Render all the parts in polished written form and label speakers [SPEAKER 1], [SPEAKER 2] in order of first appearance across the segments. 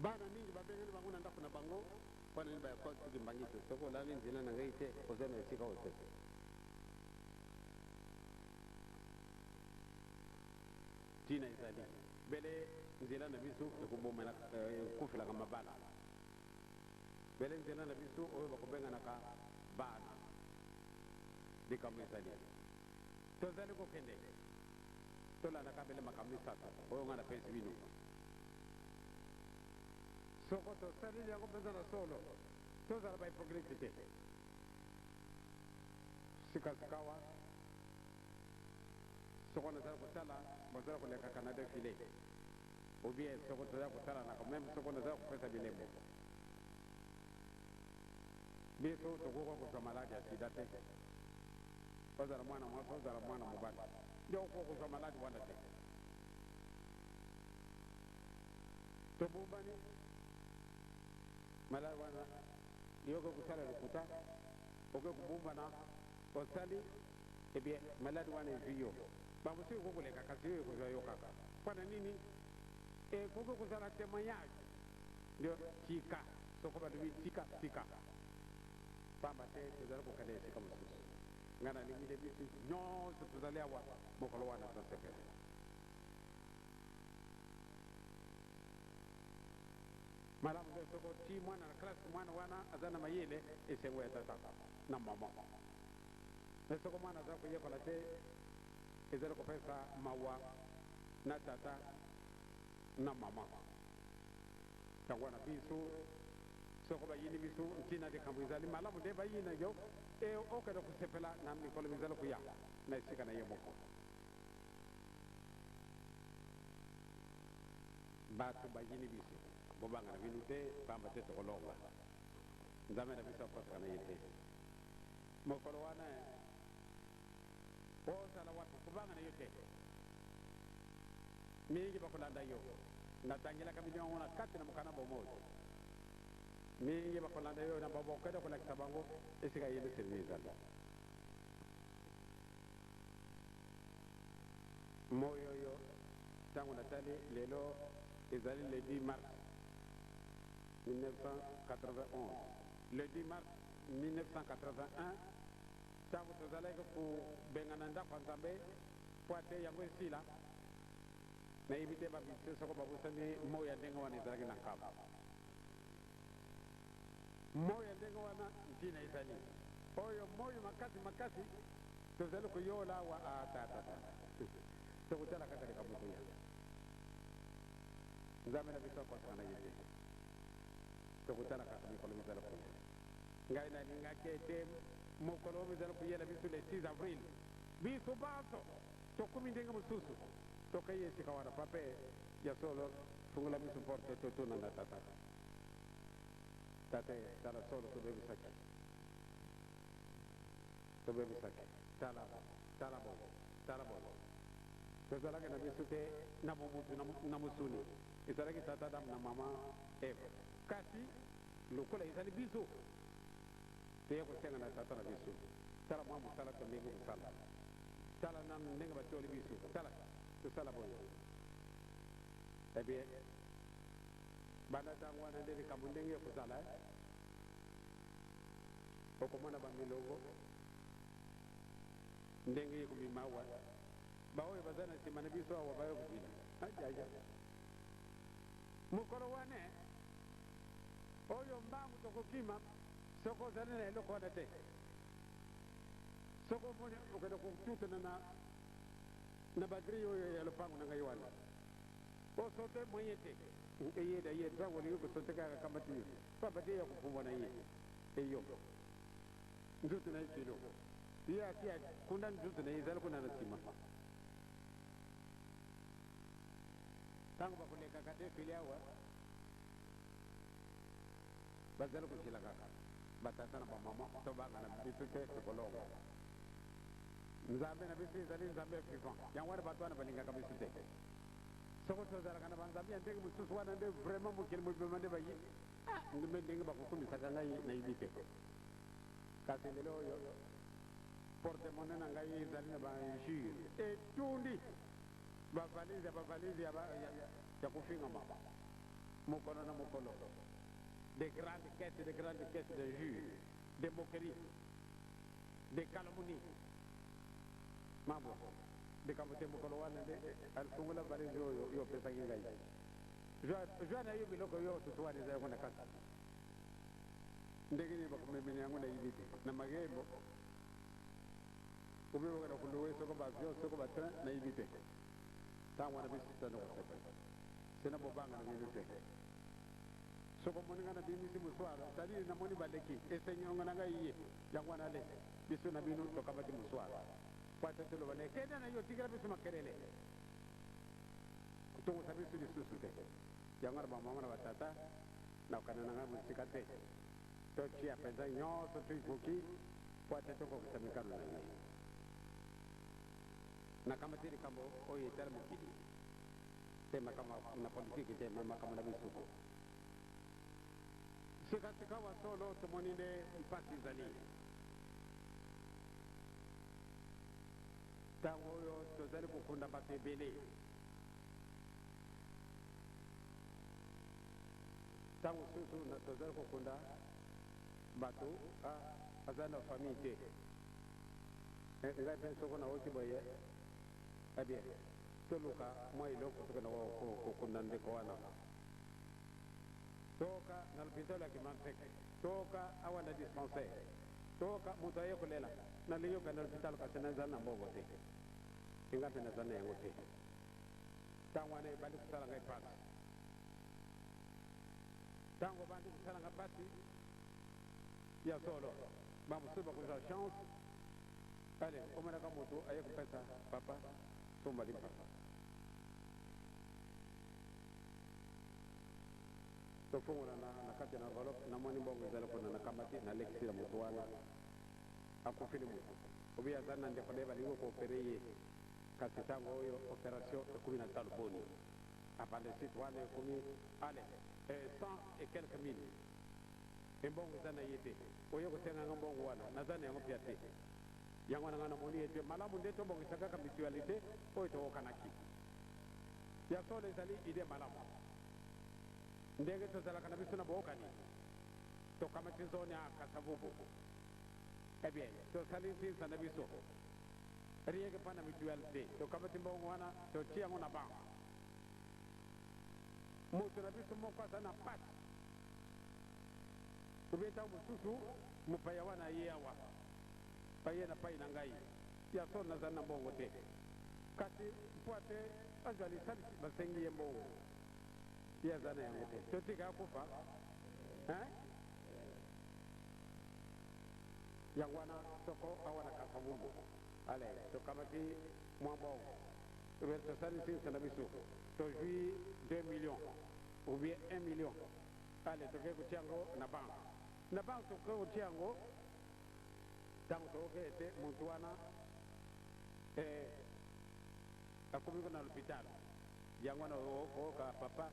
[SPEAKER 1] Bana mingi babengani bango na ndako na bango.
[SPEAKER 2] Mpo na nini bakosi Kimbanguiste? Soki olandi nzela na ngai te, oza na esika oyo te.
[SPEAKER 1] Ntina ezali bele nzela na biso ekokufelaka mabala, bele nzela na biso oyo bakobenganaka bana. Likambo ezali, tozali kokende, tolandaka bele makambo misato oyo ngai napesi bino. Soko tosaleli yango mpenza na solo, tozala ba hypocrite te. Sikasikawa, soko nazali kotala, bozali kolekaka na defile, ou bien soko tozali kotalanaka, meme soko nazali kopesa bilembo, biso tokoki kozwa maladi ya sida te. Ozala mwana mwasi, ozala mwana mobali, nde okoki kozwa maladi wana te. Tobombani maladi wana, yo okoki kosala lokuta, okoki kobombana, osali, eh bien maladi wana ezwi yo. Bamosusu ekoki koleka, kasi yo ekozwa yo kaka. Mpo na nini? Ekoki kozala temoignage. Nde tika, soko balobi tika, tika. Pamba te tozali kokende esika mosusu. Ngai nalingi nde biso nyonso tozali awa mokolo wana tosepela. Malamu nde soki otii mwana na classe, mwana wana aza na mayele, esengo ya tata na mama. Mais soko mwana aza koyekola te, ezali kopesa mawa na tata na mama. Yango wana biso soko bayini biso ntina likambo ezali malamu nde bayina yo e okende kosepela na mikolo mizali koya na esika na ye moko. Bato bayini biso, bobanga na bino te, pamba te tokolonga. Nzambe na biso akosaka na ye te. Mokolo wana ozala wapi, kobanga na yo te. Mingi bakolanda yo. Natangelaka bino yango na kati na mokanda bomoi. Mingi bakolanda yo na babokende kolakisa bango esika Yelusalemi ezali. Moi oyo, ntango natali lelo, ezali le 10 mars 1991. Le 10 mars 1981, ntango tozalaki kobengana ndako ya Nzambe mpo ate yango esila, nayebi te ba musiciens soko babosani moi ya ndenge wana ezalaki na nkamba. Moi ya ndenge wana ntina ezali oyo moi makasi makasi tozali koyola awa atatata tokotala kaka likambo ekoya. Nzambe na biso akosaka na ye te, tokotala kaka mikolo mizali koya. Ngai nalingaki ete mokolo oyo mizali koyela biso le 6 avril, biso banso tokomi ndenge mosusu, tokei esika wana. Pape ya solo, fungola biso porte totuna na tata. Tata tala solo tobebisaki, tobebisaki, tala, tala boye, tala boye. Tozalaki na biso te na bomutu na mosuni, ezalaki tata Adamu na mama Eva. Kasi lokola ezali biso, toye kosenga na tata na biso, tala mwa mosala tomeki kosala, tala nanu ndenge batioli biso, tala tosala boye. Eh bien, Banda tango wana nde likambo ndenge ekozala eh. Okomona ba milongo ndenge ekobima awa, baoyo baza na sima na biso awa baye kozila. Ajaja. Mokolo wana eh, oyo mbangu tokokima soki ozali na eloko wana te. Soki omoni okende kotutana na na ba grille oyo ya lopango na ngai wana. O sauter moyen te. Eye d'ailleurs tango olingi ko sauter kaka akamati yo pamba te ye akopumbwa na ye eyo nzoto na ye kilo ye asi akunda nzoto na ye ezali kuna na sima tango bakolekaka defile awa bazali kozela kaka batata na bamama tobanga na biso te tokolonga. Nzambe na biso ezali Nzambe ya vivant yango wana bato wana balingaka biso te. Soko tozalaka na ba nzambe ya ndenge mosusu wana nde vraiment mokili mobimba nde bayi ah ndumbe ndenge bakokumisaka ngai nayebi te. Kasi lelo oyo porte monnaie na ngai ezali na ba injures etundi ba valise ya ba valise ya, ya, ya kofingama. Mokolo na mokolo, des grandes caisses, des grandes caisses d'injures, des moqueries, des calomnies. Mambo likambo te. Mokolo wana nde alifungola valise oyo yo opesaki ngai. Zwa na yo biloko yo tutu wana eza yango na kati. Ndenge nini bakomemela yango, nayebi te. Na magembo obe bakenda kolouer, soko baavion, soko batrain, nayebi te. Ntango wana biso tozali kosepela sena bobanga na bino te. Soko omoni ngai nabimisi moswaro, c'est-à-dire namoni baleki esengo na ngai ye yango wana. Ale biso na bino tokamati moswaro po ate toloba na ekende na yo, tikela biso makelele, kotongosa biso lisusu te. Yango na bamama na batata, nakokanda na ngai mosika te. Totia mpenza nyonso toikoki po ate tokokisa mikano na ye. Nakamati likambo oyo etali mokili te, makambo na politiki te, ma makambo na biso sikasika wa solo. Tomoni nde mpasi ezali ntango oyo tozali kokunda bato ebele. Ntango susu tozali kokunda bato aza na famille te. Ngai mpe soko naoki boye, eh bien, toluka mwa eloko tokenda kokunda ndeko wana. Toka na lopitalo ya Kimbanseke, toka awa na dispensaire, toka moto aye kolela: "Nalingi okende lopitalo, kasi nazali na mbongo te." Nga mpe naza na yango te. Ntango wana ebandi kosala ngai mpasi. Ntango bandi kosala ngai mpasi ya solo, bamosusu bakozwa chance. Ale omonaka moto aye kopesa: "Papa, somba limpa." Tofongola na kati na enveloppe, namoni mbongo ezali kuna. Nakamati, nalekisi na moto wana akufeli moto obi aza na ndeko na ye, balingi koopérer ye, kasi ntango oyo opération ekomi na talo boni, appendicite wana ekomi ale cent et quelques mille. Embongo eza na ye te. Oye kosenganga mbongo wana, naza na yango pia te. Yango wana ngai namoni ete malamu nde tobongisa kaka mutualité oyo tokokanaki. Ya solo, ezali idée malamu ndenge tozalaka na biso na boyokani. Tokamati zone ya Kasavubu, eh bien, tosali nsinsa na biso rien que mpo na mutualité. Tokamati mbongo wana, totia yango na banque. Moto na biso moko aza na pasi obe, ntango mosusu mopaya wana aye awa, baye na pai na ngai, ya solo nazali na mbongo te, kasi mpo ate azwa lisalisi, basengi ye mbongo, ye aza na yango te. Totika ya kufa, hein? Yango wana soko awa na Kasavubu, ale tokamati mwa mbongo, tosali nsinsa na biso, tozwi 2 millions ou bien 1 million. Ale tokoki kotia yango na banque. Na banque tokoki kotia yango. Ntango tokoki ete motu wana akomi kuna na l'hôpital, yango wana okoyoka papa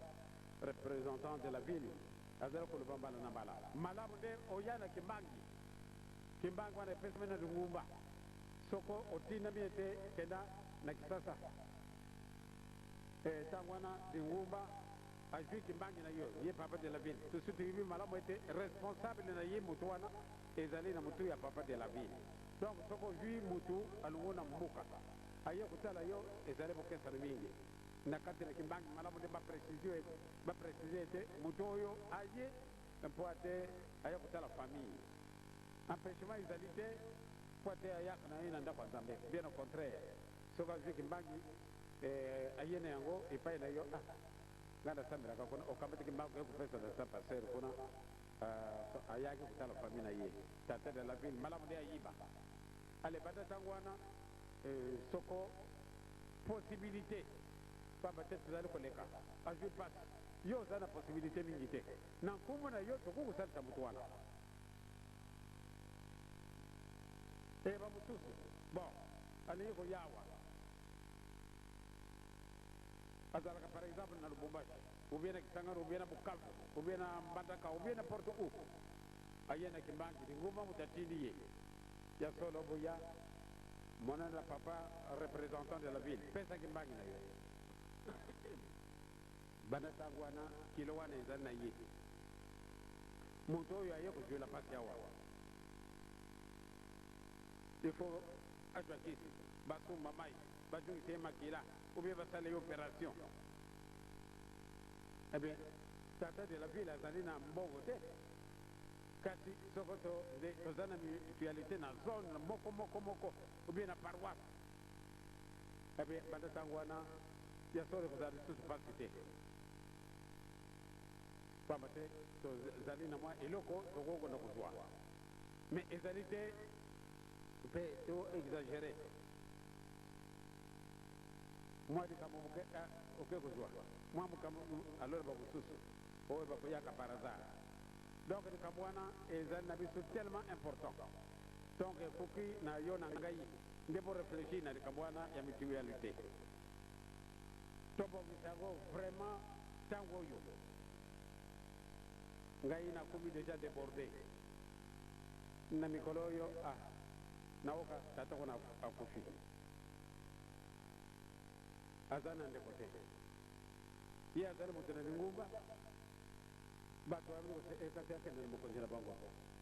[SPEAKER 1] représentant de la ville azali koloba mbala na mbala: malamu nde oya na Kimbangi. Kimbangi wana epesami na lingumba. Soko otindami ete kenda na Kisasa, ntango wana lingumba azwi Kimbangi na yo, ye papa de la ville. Tosi toyebi malamu ete responsable na ye motu wana ezali na motu ya papa de la ville. Donc soko ozwi motu alongo na mboka, aye kotala yo, ezali bokesana mingi na kati na Kimbangi. Malamu nde bapréciser ete motu oyo aye mpo ate aye kotala famille. Empêchement ezali te mpo ate ayaka na ye na ndako ya Nzambe. Bien au contraire, soki azwi Kimbangi, aye na yango epai na yo: "Ah, ngai nasambelaka kuna." Okambati Kimbangi, oye kopesa na sa pasteur kuna, ayaki kotala famille na ye. Tata de la ville, malamu nde ayiba. Ale banda ntango wana, soko possibilité, pamba te tozali koleka, azwi mpasi, yo oza na possibilité mingi te, na nkombo na yo tokoki kosalisa motu wana. Bamosusu, bon, alingi koyawa, azalaka par exemple na Lubumbashi ou bien na Kisangani ou bien na Bukavu ou bien na Mbandaka ou bien n'importe où, aye na Kimbangi, lingumba moto atindi ye. Ya solo, boya mona na papa représentant de la ville, pesa Kimbangi na yo. Banda ntango wana kilo wana ezali na ye. Moto oyo aye kozwela mpasi awa, il faut azwa kisi, basumba mai, bazongisa ye makila ou bien basala ye opération. Eh bien, tata de la ville azali na mbongo te, kasi soko to nde toza na mutualité na zone moko moko moko ou bien na paroisse, eh bien, banda ntango wana ya solo ekozala lisusu mpasi te, pamba te tozali na mwa eloko tokokonda kozwa. Mais ezali te mpe to exagéré mwa likambo moke oke kozwa mwa mokambo, alors bamosusu oyo bakoyaka par hasard. Donc likambo wana ezali na biso tellement important. Donc ekoki na yo na ngai nde bo réfléchir na likambo wana ya mutualité, tobongisa yango vraiment. Ntango oyo ngai nakomi déjà débordé na mikolo oyo, ah, naoka tata kona akufi, aza na ndeko te, ye azali moto na lingumba. Bato kasi akende na mokonzi na bango,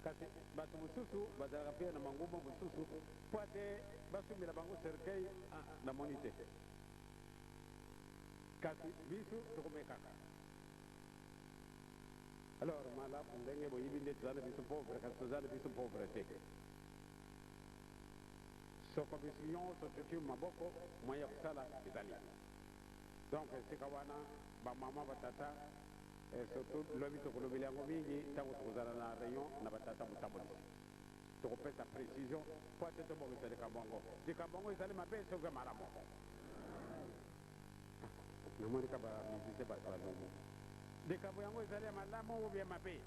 [SPEAKER 1] kasi bato mosusu bazalaka mpe na mangumba mosusu mpo ate basumbela bango cercueil, namoni te. Kasi biso tokomekaka. Alors malamu ndenge boyibi nde toza na biso pauvre, kasi toza na biso pauvre te. Soko biso nyonso totii maboko, moyen ya kosala ezali. Donc esika wana, bamama, batata, surtout lobi tokolobela yango mingi ntango tokozala na réunion na batata motambolisi, tokopesa précision po ate tobongisa likambo yango. Likambo yango ezali mabe soki malamu? Namoni ka bamusicien bato balobi likambo yango ezali ya malamu ou bien mabe.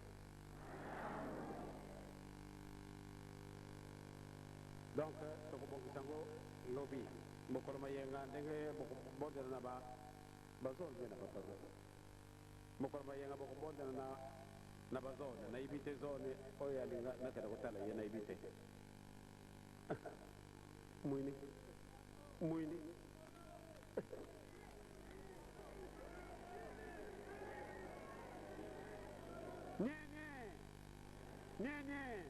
[SPEAKER 1] Donc tokobongisa yango lobi mokolo mayenga, ndenge bokobondela na bazone mpe na baparoisse. Mokolo mayenga bokobondela na bazone. Nayebi te zone oyo alinga nakende kotala ye, nayebi te. Mwini mwini nyenye nyenye.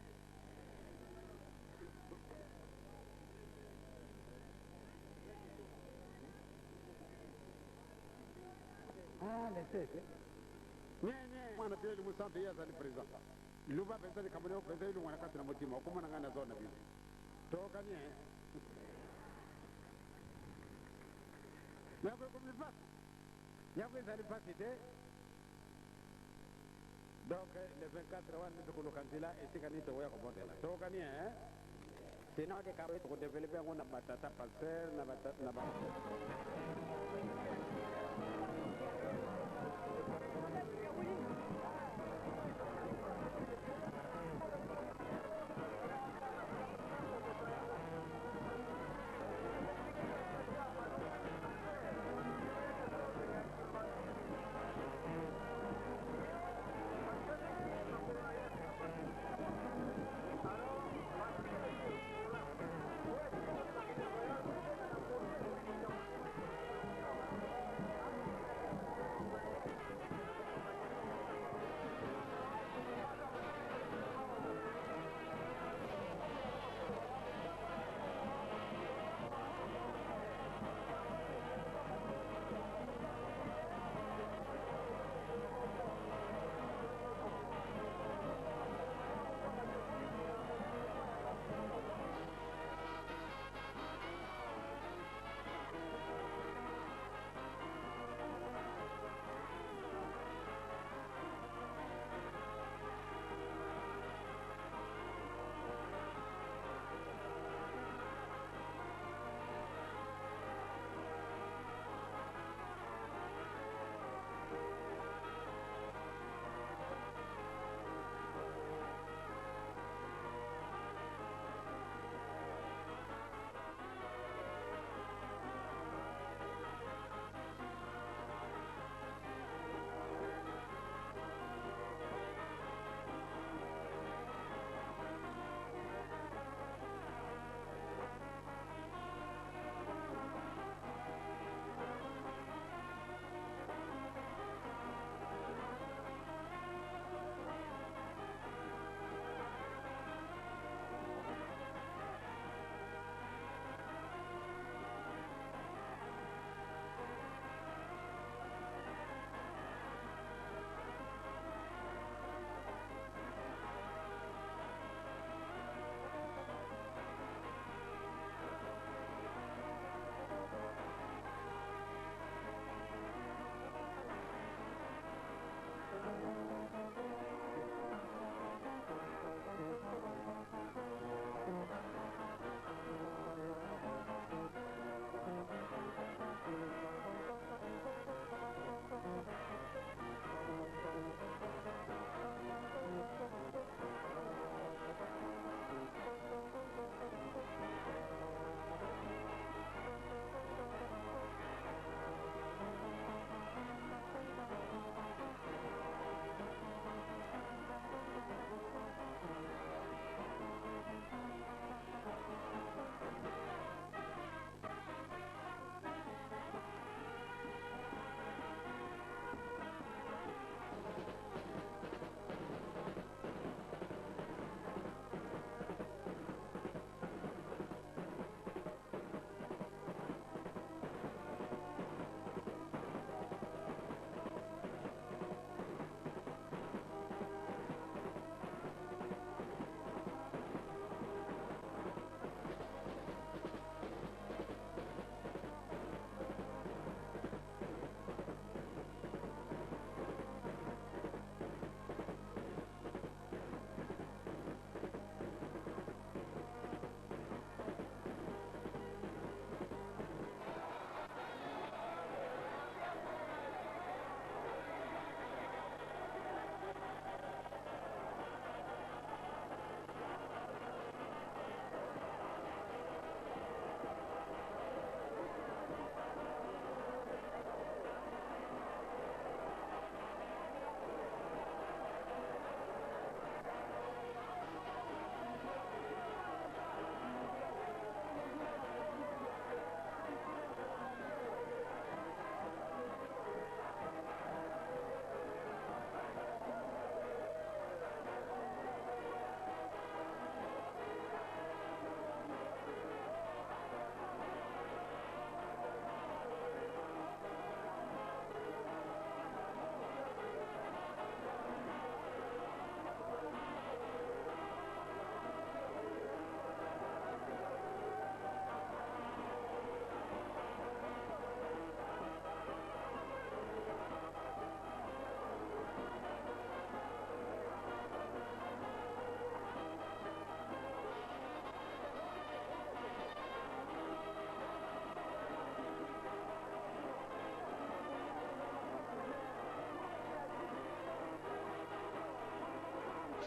[SPEAKER 1] Ah, lesese nyenye mwana Pieli Musantu, ye azali président. Luba mpenza likambo leo mpenza elongwa na kati na motima okomona ngai na zone na bino. Tokani yango ekomi mpasi, yango ezali mpasi te. Donc le 24 wana nde tokoluka nzela esika nini tokoya kobondela. Tokani sinon likambo tokodévelopper yango na batata pasteur na ba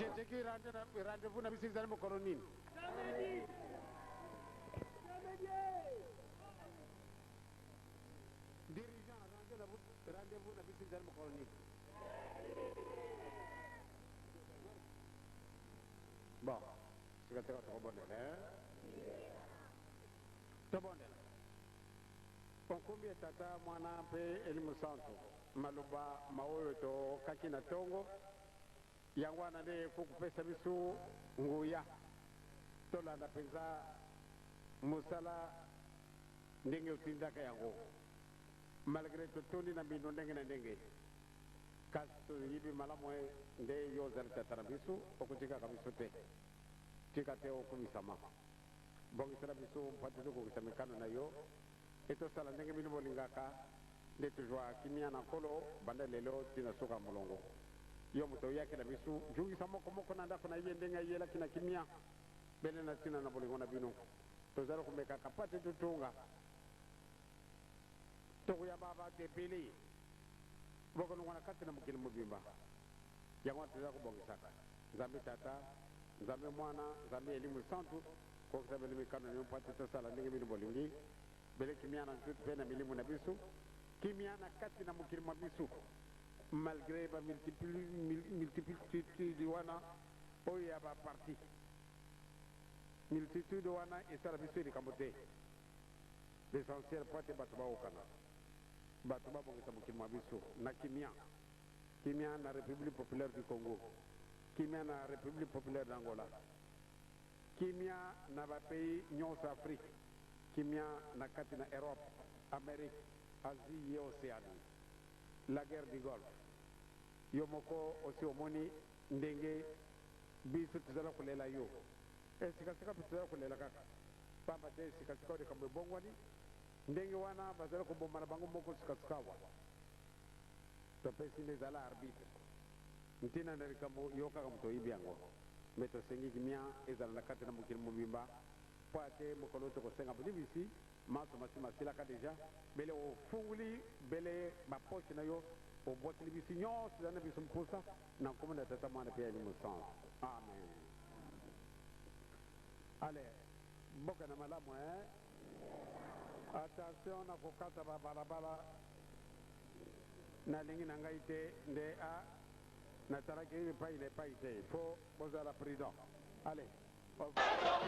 [SPEAKER 1] Ceceki rendez-vous na biso ezali mokolo nini? Dirigeant, rendez-vous na biso ezali mokolo nini? Bon, sika-sika tokobondela. Tobondela. Onkombi ya Tata, Mwana mpe Elimo Santu, maloba maoyo tokaki na ntongo, yango wana nde ekokopesa biso nguya tolanda mpenza mosala ndenge otindaka yango, malgre totondi na mbindo ndenge na ndenge, kasi toyebi malamu nde yo ozali Tata na biso, okotikaka biso te. Tika te okumisama. Bongisela biso mpo ete tokokisa mikano na yo, mpe tosala ndenge bino bolingaka, nde tozwa kimia na Nkolo banda lelo tii na suka ya molongo. Yo moto oyaki na biso, jungisa moko moko na ndako na ye ndenge ayelaki na kimia, bele na ntina na bolingo na bino. Tozali komekaka mpo ete totonga. Tokoyamba bato ebele bakolongwa na kati na mokili mobimba. Yango wana tozali kobongisaka. Nzambe Tata, Nzambe Mwana, Nzambe Elimo Santu, kokisa bino mikano na bino mpo ete tosala ndenge bino bolingi, bele kimia na nzoto mpe na milimo na biso, kimia na kati na mokili mwa biso, malgre ba multitude wana oyo ya ba parti. Multitude wana esala biso likambo te. L'essentiel mpo ete bato baokana, bato babongisa mokili mwa biso na kimia. Kimia na Republique populaire du Congo, kimia na Republique populaire d'Angola, kimia na ba pays nionso ya Afrique, kimia na kati na Europe, Amerique, Asie ye Oceanie. La guerre du Golfe, yo moko osi omoni ndenge biso tozala kolela yo. E sika sika mpe tozala kolela kaka pamba te sika sikawa likambo ebongwani ndenge wana bazali kobomana bango moko sika sikawa. Topesi nde zala arbitre. Ntina na likambo yo kaka moto oyebi yango. Mpe tosengi kimia ezala na kati na mokili mobimba mpo ate mokolo tokosenga bolimbisi manso masi masilaka dejà bele ofunguli bele ba poche na yo obwakeli biso nyonso ezali na biso mposa na nkombo na Tata Mwana mpe ya Elimo Santu. Amen. Allez, bokende malamu hein. Attention na kokata ba balabala. Nalingi na ngai te nde a natalaki epai na epai te il faut bozala prudent allez au revoir.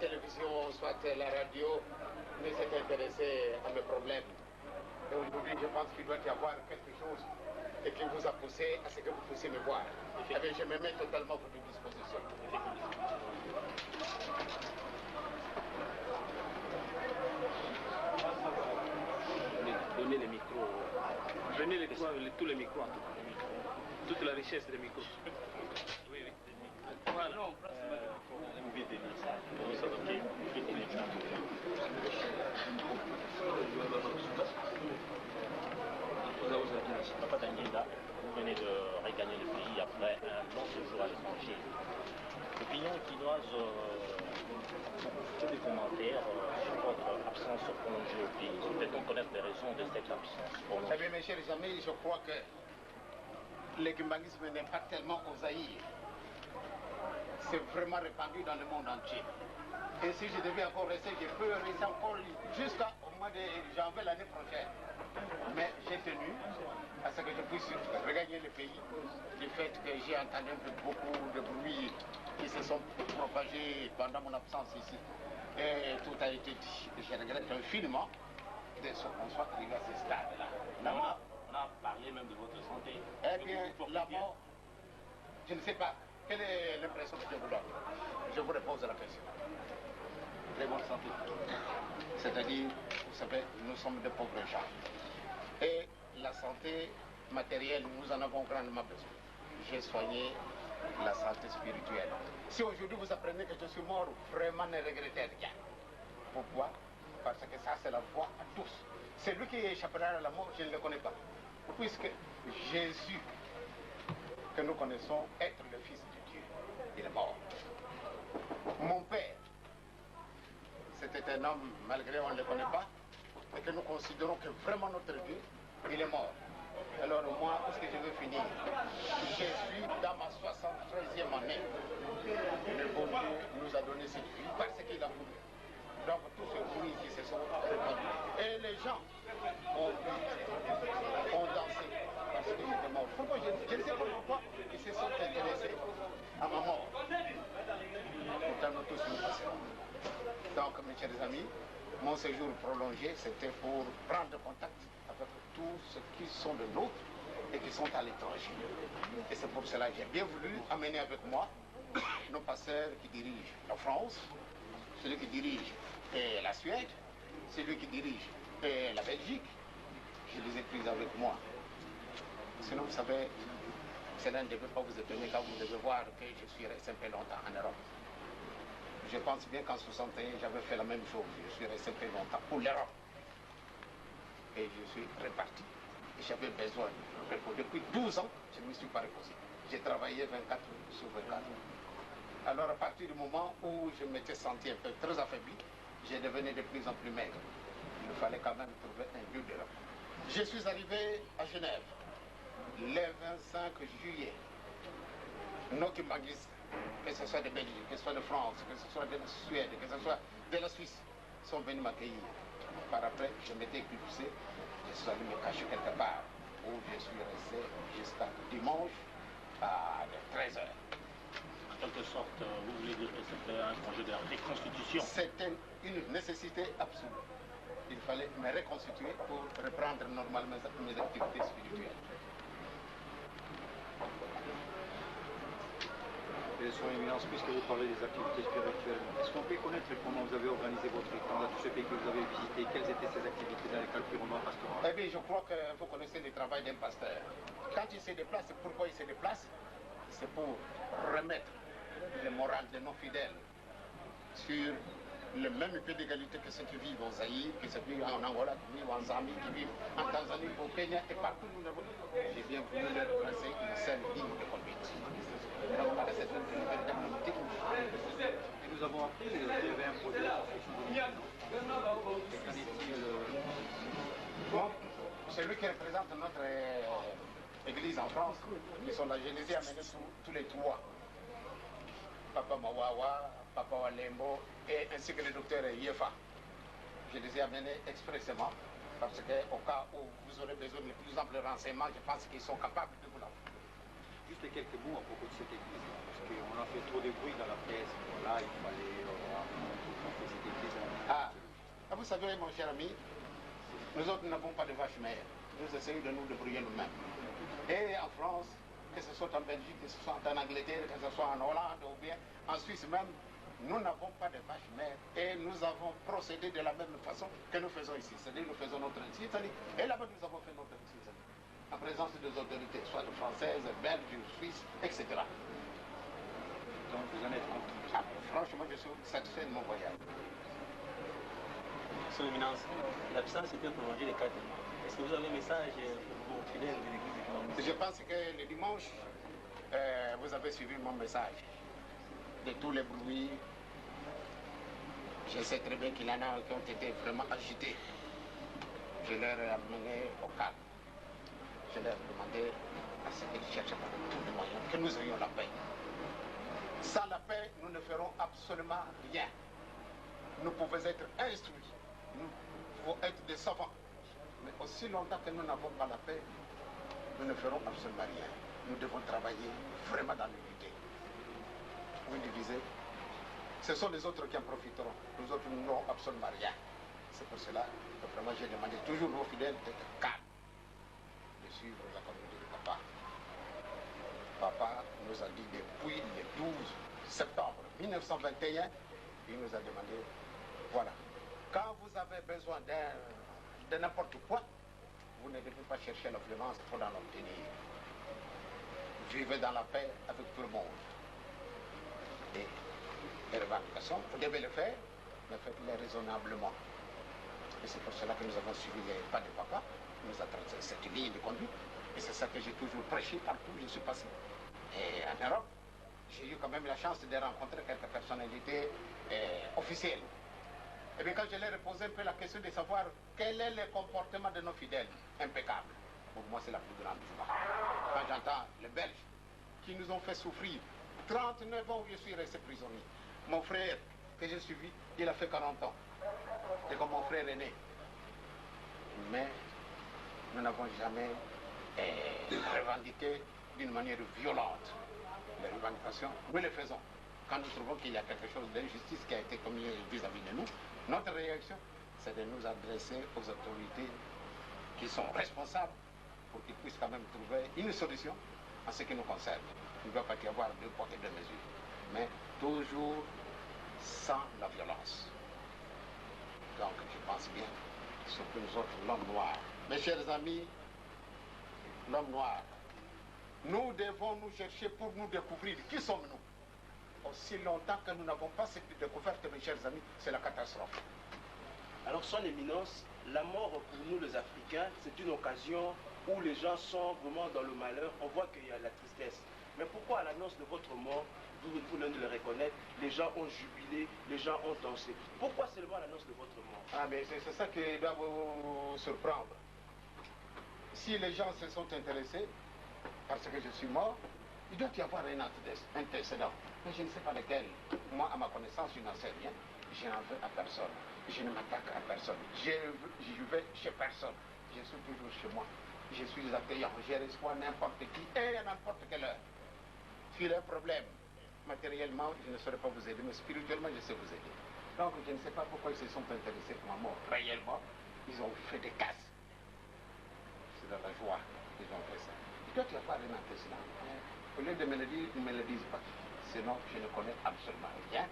[SPEAKER 1] télévision, soit la radio ne s'est intéressé à mes problèmes. Et aujourd'hui, je pense qu'il doit y avoir quelque chose et qui vous a poussé à ce que vous puissiez me voir. Eh bien, je me mets totalement à votre disposition.
[SPEAKER 3] Donnez les micros. Venez les, tous les micros en tout cas. Toute la richesse des micros. Oui, oui. Voilà.
[SPEAKER 4] Papa Daniela, vous venez de regagner le pays après un long séjour à l'étranger. L'opinion quinoise fait des commentaires sur votre absence prolongée au pays. Peut-on connaître les raisons de cette absence prolongée
[SPEAKER 1] Eh bien, mes chers amis, je crois que le kimbanguisme n'est pas tellement aux Zaïre. C'est vraiment répandu dans le monde entier. Et si je devais encore rester, je peux rester encore jusqu'au mois de janvier l'année prochaine. Mais j'ai tenu à ce que je puisse regagner le pays du fait que j'ai entendu un peu beaucoup de bruit qui se sont propagés pendant mon absence ici. Et tout a été dit. Je regrette infiniment de ce qu'on soit arrivé à ce stade-là.
[SPEAKER 4] La mort, on a parlé même de votre santé.
[SPEAKER 1] Eh bien, la mort, je ne sais pas. Quelle est l'impression que je vous donne Je vous repose la question.
[SPEAKER 2] Très bonne santé.
[SPEAKER 1] C'est-à-dire, vous savez, nous sommes de pauvres gens. Et la santé matérielle, nous en avons grandement besoin. J'ai soigné la santé spirituelle. Si aujourd'hui vous apprenez que je suis mort, vraiment ne regrettez rien. Pourquoi Parce que ça, c'est la voie à tous. Celui qui échappera à la mort, je ne le connais pas. Puisque Jésus, que nous connaissons être le Fils de Dieu, il est mort. Mon père, c'était un homme, malgré on ne le connaît pas, et que nous considérons que vraiment notre Dieu, il est mort. Alors moi, où est-ce que je veux finir Je suis dans ma 73e année. Le bon Dieu nous a donné cette vie parce qu'il a voulu. Donc tous ces bruits qui se sont répandus. Et les gens ont bu, ont dansé parce que j'étais mort. Pourquoi je, je ne sais pas pourquoi ils se sont intéressés à ma mort. Pourtant nous tous nous passerons. Donc mes chers amis, mon séjour prolongé, c'était pour prendre contact avec tous ceux qui sont de nôtres et qui sont à l'étranger. Et c'est pour cela que j'ai bien voulu amener avec moi nos pasteurs qui dirigent la France, celui qui dirige la Suède, celui qui dirige la Belgique. Je les ai pris avec moi. Sinon, vous savez, cela ne devait pas vous étonner quand vous devez voir que je suis resté un peu longtemps en Europe. Je pense bien qu'en 61, j'avais fait la même chose. Je suis resté un peu longtemps pour l'Europe. Et je suis reparti. J'avais besoin de repos. Depuis 12 ans, je ne me suis pas reposé. J'ai travaillé 24 sur 24. Alors à partir du moment où je m'étais senti un peu très affaibli, j'ai devenu de plus en plus maigre. Il fallait quand même trouver un lieu de repos. Je suis arrivé à Genève le 25 juillet. Nos kimbanguistes, que ce soit de Belgique, que ce soit de France, que ce soit de la Suède, que ce soit de la Suisse, sont venus m'accueillir. Par après, je m'étais éclipsé, je suis allé me cacher quelque part, où je suis resté jusqu'à dimanche à 13h.
[SPEAKER 4] En quelque sorte, vous voulez dire que c'était un projet de reconstitution
[SPEAKER 1] C'était une nécessité absolue. Il fallait me reconstituer pour reprendre normalement mes activités spirituelles.
[SPEAKER 5] Et son éminence, puisque vous parlez des activités spirituelles, est-ce qu'on peut connaître comment vous avez organisé votre temps dans tous ces pays que vous avez visités Quelles étaient ces activités dans le cadre purement pastoral
[SPEAKER 1] Eh bien, je crois que vous connaissez le travail d'un pasteur. Quand il se déplace, pourquoi il se déplace C'est pour remettre le moral de nos fidèles sur le même pied d'égalité que ceux qui vivent en Zaïre, que ceux qui vivent en Angola, qui vivent en Zambie, qui vivent en Tanzanie, au Kenya et partout où nous avons. J'ai bien voulu leur tracer une scène digne de conduite. Donc, par cette une véritable dignité.
[SPEAKER 5] Et nous avons appris qu'il y avait un projet de construction de l'église. Qu'en est-il
[SPEAKER 1] Bon, celui qui représente notre église en France, ils sont là, je les ai amenés tous les trois. Papa Mawawa, Papa Walembo et ainsi que le docteur Yefa. Je les ai amenés expressément parce qu'au cas où vous aurez besoin de plus amples renseignements, je pense qu'ils sont capables de vous l'en.
[SPEAKER 5] Juste quelques mots à propos de cette église, parce qu'on a fait trop de bruit dans la presse. Voilà, il fallait
[SPEAKER 1] Ah, vous savez, mon cher ami, nous autres n'avons pas de vache mère. Nous essayons de nous débrouiller nous-mêmes. Et en France, que ce soit en Belgique, que ce soit en Angleterre, que ce soit en Hollande ou bien en Suisse même, nous n'avons pas de vache mère et nous avons procédé de la même façon que nous faisons ici. C'est-à-dire nous faisons notre Italie et là-bas nous avons fait notre Italie. En présence des autorités, soit françaises, belges, suisses, etc.
[SPEAKER 5] Donc vous en êtes content?
[SPEAKER 1] Ah, franchement, je suis satisfait de mon voyage.
[SPEAKER 6] Son Éminence, l'absence était prolongée de 4 mois. Est-ce que vous avez un message pour vos fidèles de l'église de Kimbangu?
[SPEAKER 1] Je pense que le dimanche, vous avez suivi mon message. De tous les bruits, je sais très bien qu'il y en a qui ont été vraiment agités. Je leur ai amené au calme. Je leur ai demandé à ce qu'ils cherchent par tous les moyens que nous ayons la paix. Sans la paix, nous ne ferons absolument rien. Nous pouvons être instruits, nous pouvons être des savants. Mais aussi longtemps que nous n'avons pas la paix, nous ne ferons absolument rien. Nous devons travailler vraiment dans l'unité. Vous divisez, ce sont les autres qui en profiteront. Nous autres, nous n'aurons absolument rien. C'est pour cela que vraiment j'ai demandé toujours aux fidèles d'être calmes, de suivre la communauté de Papa. Papa nous a dit depuis le 12 septembre 1921, il nous a demandé, voilà, quand vous avez besoin de n'importe quoi, vous ne devez pas chercher la violence pour en obtenir. Vivez dans la paix avec tout le monde. Et les revendications, vous devez le faire, mais faites-les raisonnablement. Et c'est pour cela que nous avons suivi les pas de Papa. Il nous a tracé cette ligne de conduite. Et c'est ça que j'ai toujours prêché partout où je suis passé. Et en Europe, j'ai eu quand même la chance de rencontrer quelques personnalités officielles. Et bien quand je leur ai posé un peu la question de savoir quel est le comportement de nos fidèles, impeccable. Pour moi, c'est la plus grande joie. Quand j'entends les Belges qui nous ont fait souffrir, 39 ans où je suis resté prisonnier. Mon frère que j'ai suivi, il a fait 40 ans. C'est comme mon frère aîné. Mais nous n'avons jamais revendiqué d'une manière violente. Les revendications, nous les faisons. Quand nous trouvons qu'il y a quelque chose d'injustice qui a été commis vis-à-vis de nous, notre réaction, c'est de nous adresser aux autorités qui sont responsables pour qu'ils puissent quand même trouver une solution en ce qui nous concerne. Il ne doit pas y avoir deux poids et deux mesures, mais toujours sans la violence. Donc je pense bien, surtout nous autres, l'homme noir. Mes chers amis, l'homme noir, nous devons nous chercher pour nous découvrir. Qui sommes-nous? Aussi longtemps que nous n'avons pas cette découverte, mes chers amis, c'est la catastrophe.
[SPEAKER 7] Alors, son éminence, la mort pour nous les Africains, c'est une occasion où les gens sont vraiment dans le malheur. On voit qu'il y a la tristesse. Mais pourquoi à l'annonce de votre mort, vous venez de le reconnaître, les gens ont jubilé, les gens ont dansé? Pourquoi seulement à l'annonce de votre mort?
[SPEAKER 1] Ah, mais c'est ça qui doit vous surprendre. Si les gens se sont intéressés, parce que je suis mort, il doit y avoir un antécédent. Mais je ne sais pas lequel. Moi, à ma connaissance, je n'en sais rien. Je n'en veux à personne. Je ne m'attaque à personne. Je vais chez personne. Je suis toujours chez moi. Je suis accueillant. Je reçois n'importe qui et à n'importe quelle heure. S'il y a un problème, matériellement, je ne saurais pas vous aider, mais spirituellement, je sais vous aider. Donc, je ne sais pas pourquoi ils se sont intéressés pour ma mort. Réellement, ils ont fait des casses. C'est dans la joie qu'ils ont fait ça. Il doit y avoir un antécédent. Au lieu de me le dire, ils ne me le disent pas. Sinon, je ne connais absolument rien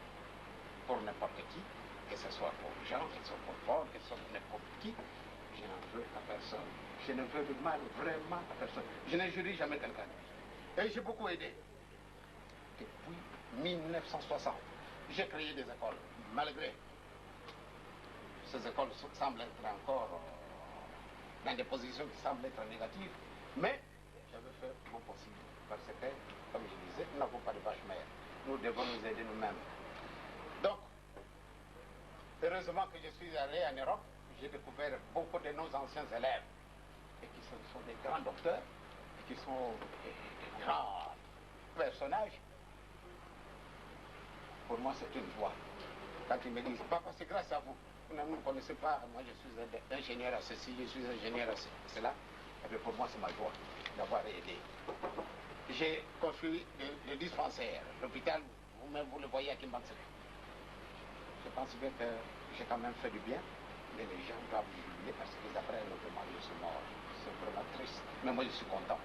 [SPEAKER 1] pour n'importe qui, que ce soit pour Jean, que ce soit pour Paul, que ce soit pour n'importe qui. Je n'en veux à personne. Je ne veux de mal vraiment à personne. Je n'injurie jamais quelqu'un. Et j'ai beaucoup aidé. Depuis 1960, j'ai créé des écoles, malgré ces écoles semblent être encore dans des positions qui semblent être négatives, mais j'avais fait mon possible, parce que, comme je disais, nous n'avons pas de vache mère. Nous devons nous aider nous-mêmes. Donc, heureusement que je suis allé en Europe, j'ai découvert beaucoup de nos anciens élèves, et qui sont des grands docteurs, et qui sont des grands personnages. Pour moi, c'est une joie. Quand ils me disent, papa, c'est grâce à vous. Vous ne me connaissez pas, moi je suis ingénieur à ceci, je suis ingénieur à cela. Et bien pour moi, c'est ma joie d'avoir aidé. J'ai construit le dispensaire, l'hôpital, vous-même vous le voyez à Kimbanseke. Je pense bien que j'ai quand même fait du bien.
[SPEAKER 2] Mais les gens doivent jubiler parce qu'ils apprennent que moi je suis mort. C'est vraiment triste. Mais moi je suis content.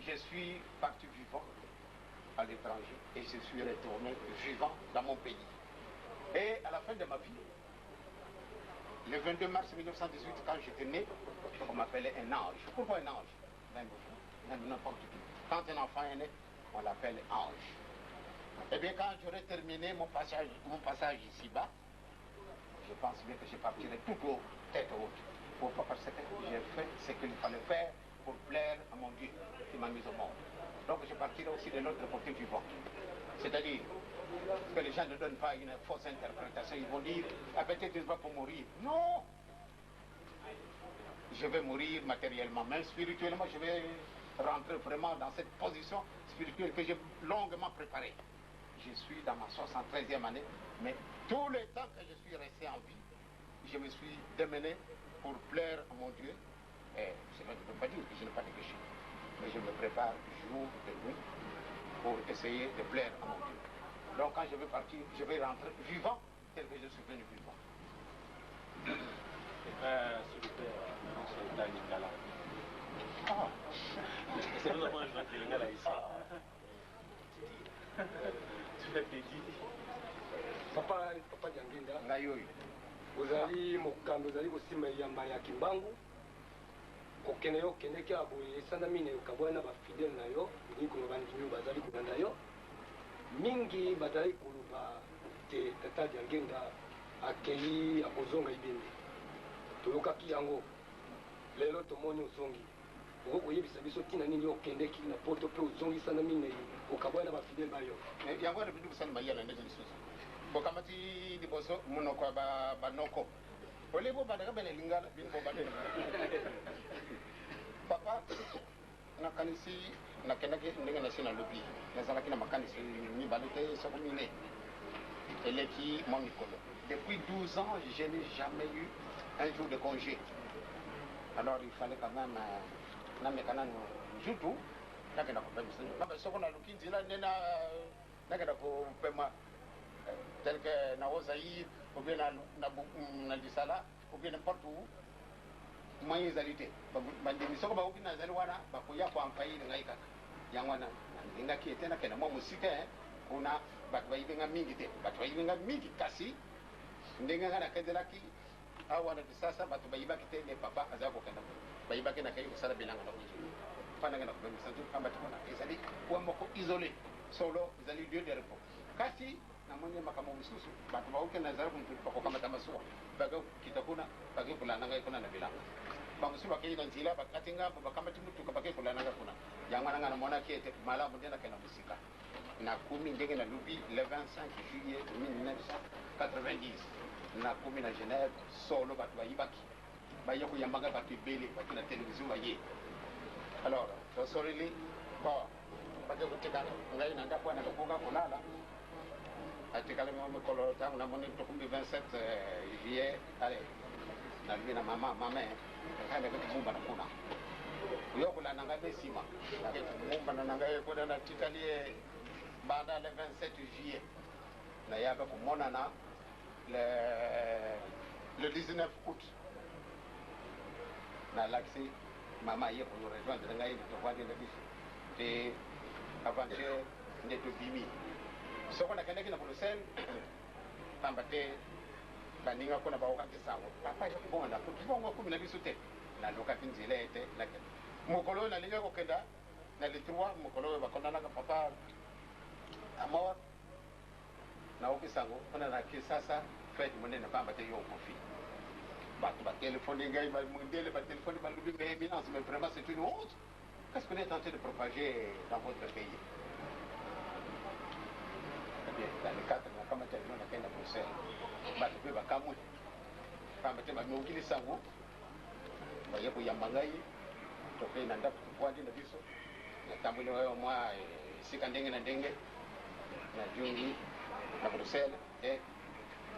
[SPEAKER 2] Je suis parti vivant à l'étranger et je suis retourné vivant dans mon pays. Et à la fin de ma vie, le 22 mars 1918, quand j'étais né, on m'appelait un ange. Pourquoi un ange? Même vous, même n'importe qui. Quand un enfant est né, on l'appelle ange. Eh bien, quand j'aurai terminé mon passage ici-bas, je pense bien que je partirai tout haut, tête haute. Pourquoi? Parce que j'ai fait ce qu'il fallait faire pour plaire à mon Dieu qui m'a mis au monde. Donc je partirai aussi de l'autre côté vivant. C'est-à-dire que les gens ne donnent pas une fausse interprétation. Ils vont dire, ah peut-être il va pour mourir. Non! Je vais mourir matériellement, mais spirituellement, je vais rentrer vraiment dans cette position spirituelle que j'ai longuement préparée. Je suis dans ma 73e année, mais tout le temps que je suis resté en vie, je me suis démené pour plaire à mon Dieu. Et cela ne veut pas dire que je n'ai pas de péché. Mais je me prépare jour et nuit pour essayer de plaire à mon Dieu. Donc quand je vais partir, je vais rentrer vivant tel que je suis venu vivant.
[SPEAKER 3] S'il vous plaît, on se donne Lingala.
[SPEAKER 2] Ah.
[SPEAKER 6] C'est nous avons un joueur de Lingala ici. Tu fais plaisir.
[SPEAKER 8] Papa, Papa Diangienda.
[SPEAKER 2] Ngai oyo.
[SPEAKER 8] Ozali mokambi, ozali kosimba eyamba ya Kimbangu. Kokende yo okendeki awa boye esanda minei okabwani na bafidele na yo, elingi koloba bandimi oyo bazali kolanda yo. Mingi bazalaki koloba te tata Diangienda akei akozonga ebembe. Toyokaki yango, lelo tomoni ozongi. Okoki koyebisa biso ntina nini yo okendeki na poto mpe ozongi sanza minei okabwani na bafidele ba yo?
[SPEAKER 2] Yango wana ebandi kosala mayele na ndenge lisusu. Bokamati liboso monoko ya banoko. Olie bobandaka bene lingala bino bobandela. Papa, nakanisi nakendaki ndenge nasi nalobi, nazalaki na makanisi mibale te soko mine eleki mwa mikolo. Depuis 12 ans, je n'ai jamais eu un jour de congé. Alors il fallait quand même nameka nanu nzutu nakenda kopemisa. Papa, soko naluki nzela nde nakenda kopema tel que na Haut-Zaïre ou bien na Lisala ou bien n'importe où, moyen ezali te. Bandimi soko bakoki nazali wana bakoya ko envahir ngai kaka. Yango wana nalingaki ete nakenda mwa mosika, kuna bato bayibi nga mingi te. Bato bayibi nga mingi, kasi ndenge nga nakendelaki awa na Kisasa bato bayibaki te. Ne papa azali kokenda bayibaki, nakei kosala bilanga na Buzu mpa nakenda kobengisa nzoto, pamba te kuna ezali coin moko isolé, solo ezali lieu de repos. Kasi namoni makambo mosusu, bato bakokenda ezali bakokamata masuwa bakokita kuna, bakei kolanda ngai kuna na bilanga. Bamosusu bakei na nzela, bakati ngambo, bakamati motuka, bakei kolanda ngai kuna. Yango wana ngai namonaki ete malamu nde nakenda mosika. Nakomi ndenge nalobi le 25 juillet 1990, nakomi na Genève. Solo bato bayibaki, baye koyamba ngai, bato ebele, bato na televizio baye. Alors tosoleli bon, bake kotika ngai na ndako wana, tokoka kolala. Atikali mwa mikolo, ntango namoni tokumbi 27 juillet, ale nalobi na mama, mama, ngai nake kobumbana kuna, yo kolanda ngai mpe nsima. Nake kobumbana na ngai kuna, natikali ye banda le 27 juillet, nayaka komonana le 19 août. Nalakisi mama, ye korejoindre ngai, tovandi na biso te aventure nde tobimi. Soko nakendaki na Bruxelles, pamba te baninga kuna baokaki sango papa ezaki bongo na bongo akumi na biso te. Nalukaki nzela ete nakenda mokolo oyo nalingi kokenda na le 3, mokolo oyo bakondanaka papa à mort. Naoki sango mpona na Kisasa, fête monene, pamba te yo okofi. Bato batelefone ngai, bamundele batelefone, balobi: "Mais éminence, mais vraiment c'est une honte, qu'est-ce qu'on est en train de propager dans votre pays?" Eh bien, dans le cadre nakamati avion, nakenda Bruxelles. Bato mpe bakamwe, pamba te bamokili sango, baye koyamba ngai. Tokei na ndako, tovandi na biso, natamboli oyo mwa esika ndenge na ndenge, nazongi na Bruxelles e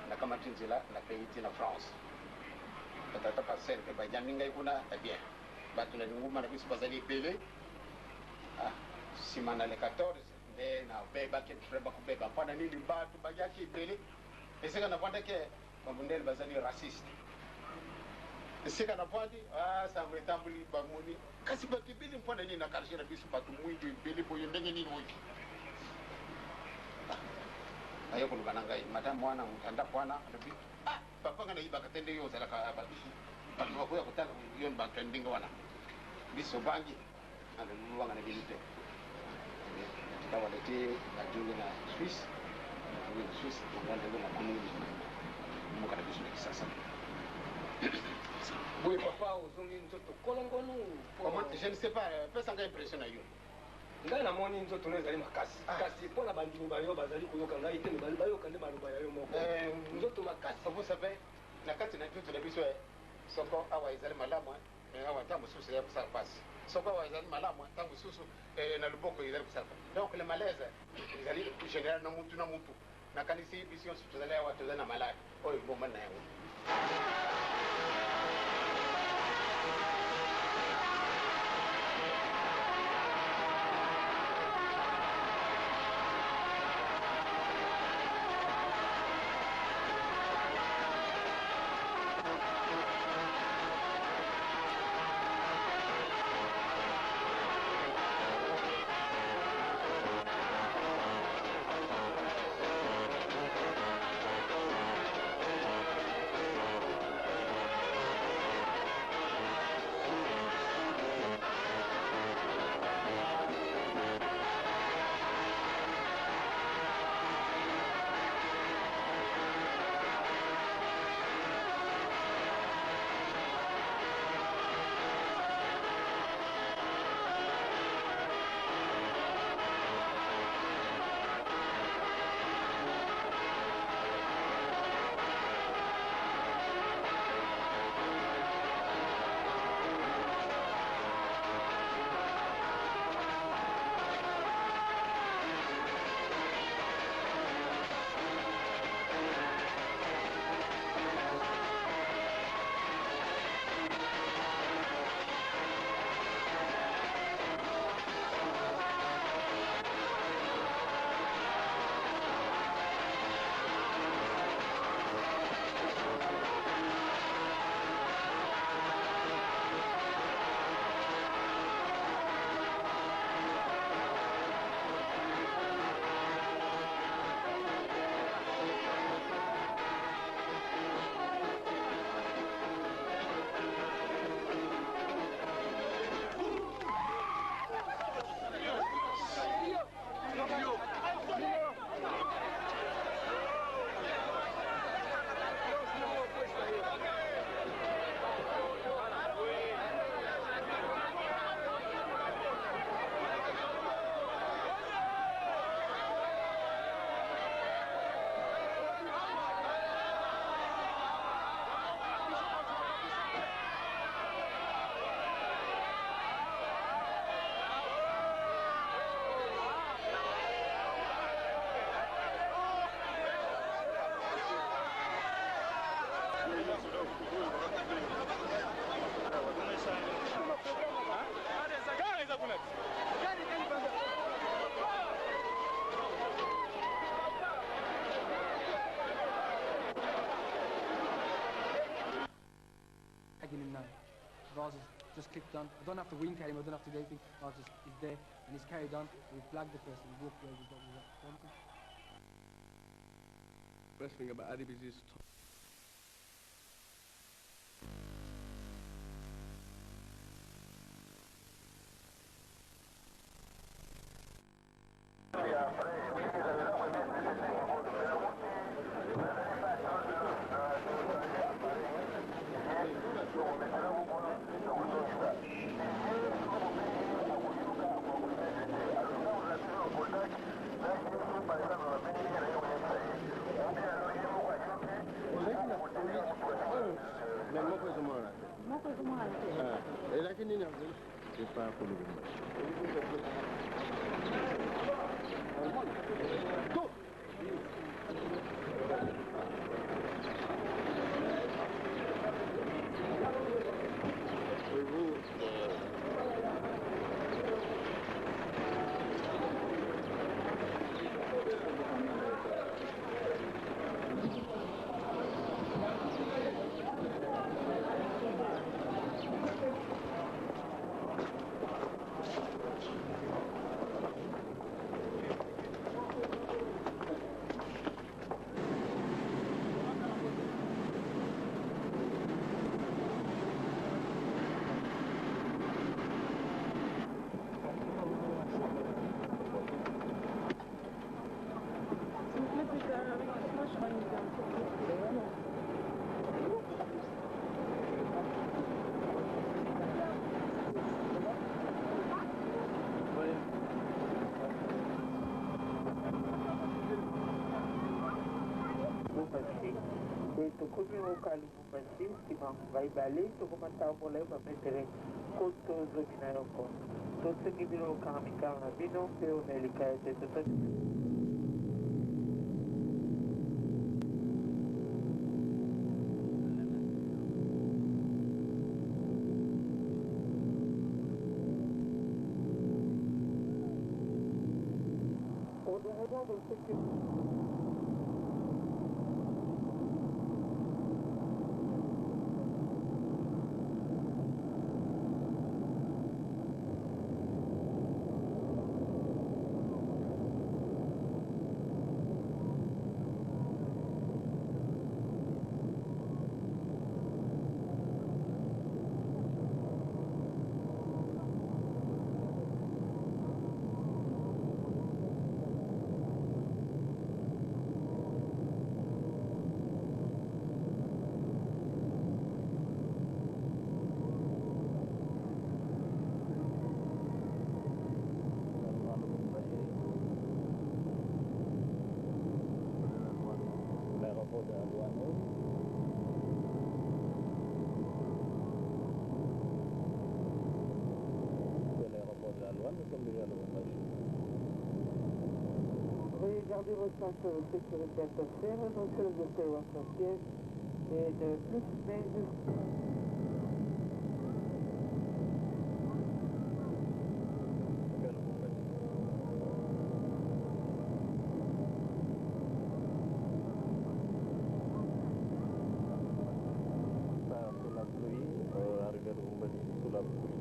[SPEAKER 2] nakamati nzela, nakei ti na France. Batata pasteur mpe bayambi ngai kuna. Eh bien, bato na linguma na biso bazali ebele. Nsima na le 14 nde nabebaki vraiment kobeba. Mpona nini? Bato bayaki ebele esika navandaki. Bamundele bazali raciste. Esika navandi, ah, sango etamboli, bamoni. Kasi bato ebele mpo na nini na quartier na biso bato mwindo ebele boye ndenge nini oyo? Ah, aye koloba na ngai, madame wana moto ya ndako wana alobi, ah, papa ngai nayibaka te nde yo ozalaka bato bakoya kotala yo bato ya ndenge wana. Biso bangi, alobi banga na bino te. Natika wana te, nazongi na Suisse, nazongi na Suisse, yango ndenge nakomi mboka na biso na Kisasa.
[SPEAKER 8] Boye papa ozongi nzoto kolongonu?
[SPEAKER 2] Je ne sais pas, pesa ngai impression na yo.
[SPEAKER 8] Ngai namoni nzoto no ezali makasi, kasi mpo na bandimi bayo bazali koyoka ngai te, bayoka nde maloba ya yo moko. Nzoto makasi.
[SPEAKER 2] Vous savez, na kati na nzoto na biso, soko awa ezali malamu, mais awa ntango mosusu ezali kosala mpasi. Soko awa ezali malamu, ntango mosusu na loboko ezali kosala mpasi. Donc le malaise ezali général na mutu na mutu. Nakanisi biso nyonso tozali awa tozali na malade oyo ebomani na yango.
[SPEAKER 9] Tagging him now. Vaz has just clicked on. I don't have to wink at him, I don't have to do anything. Vaz just is there and he's carried on. We've blagged the person, we've walked away with what we wanted.
[SPEAKER 10] Best thing about Adib is his
[SPEAKER 11] Lubumbashi. Pe tokomi oka Lubumbashi nsima ngonga ibale, tokomata molai ba metere 11. Tosengi bino bokanga mikano na bino mpe omelika ete totondi. Pour des raisons de sécurité.
[SPEAKER 12] L'aéroport de la Douane. De l'aéroport de la Douane, nous sommes déjà à Lubumbashi.
[SPEAKER 11] Veuillez garder votre ceinture de sécurité attachée, renoncez aux hôtels ou à son siège et ne plus fumer jusqu'à...
[SPEAKER 12] Ça, sous la pluie, arrivé à Lubumbashi sous la pluie.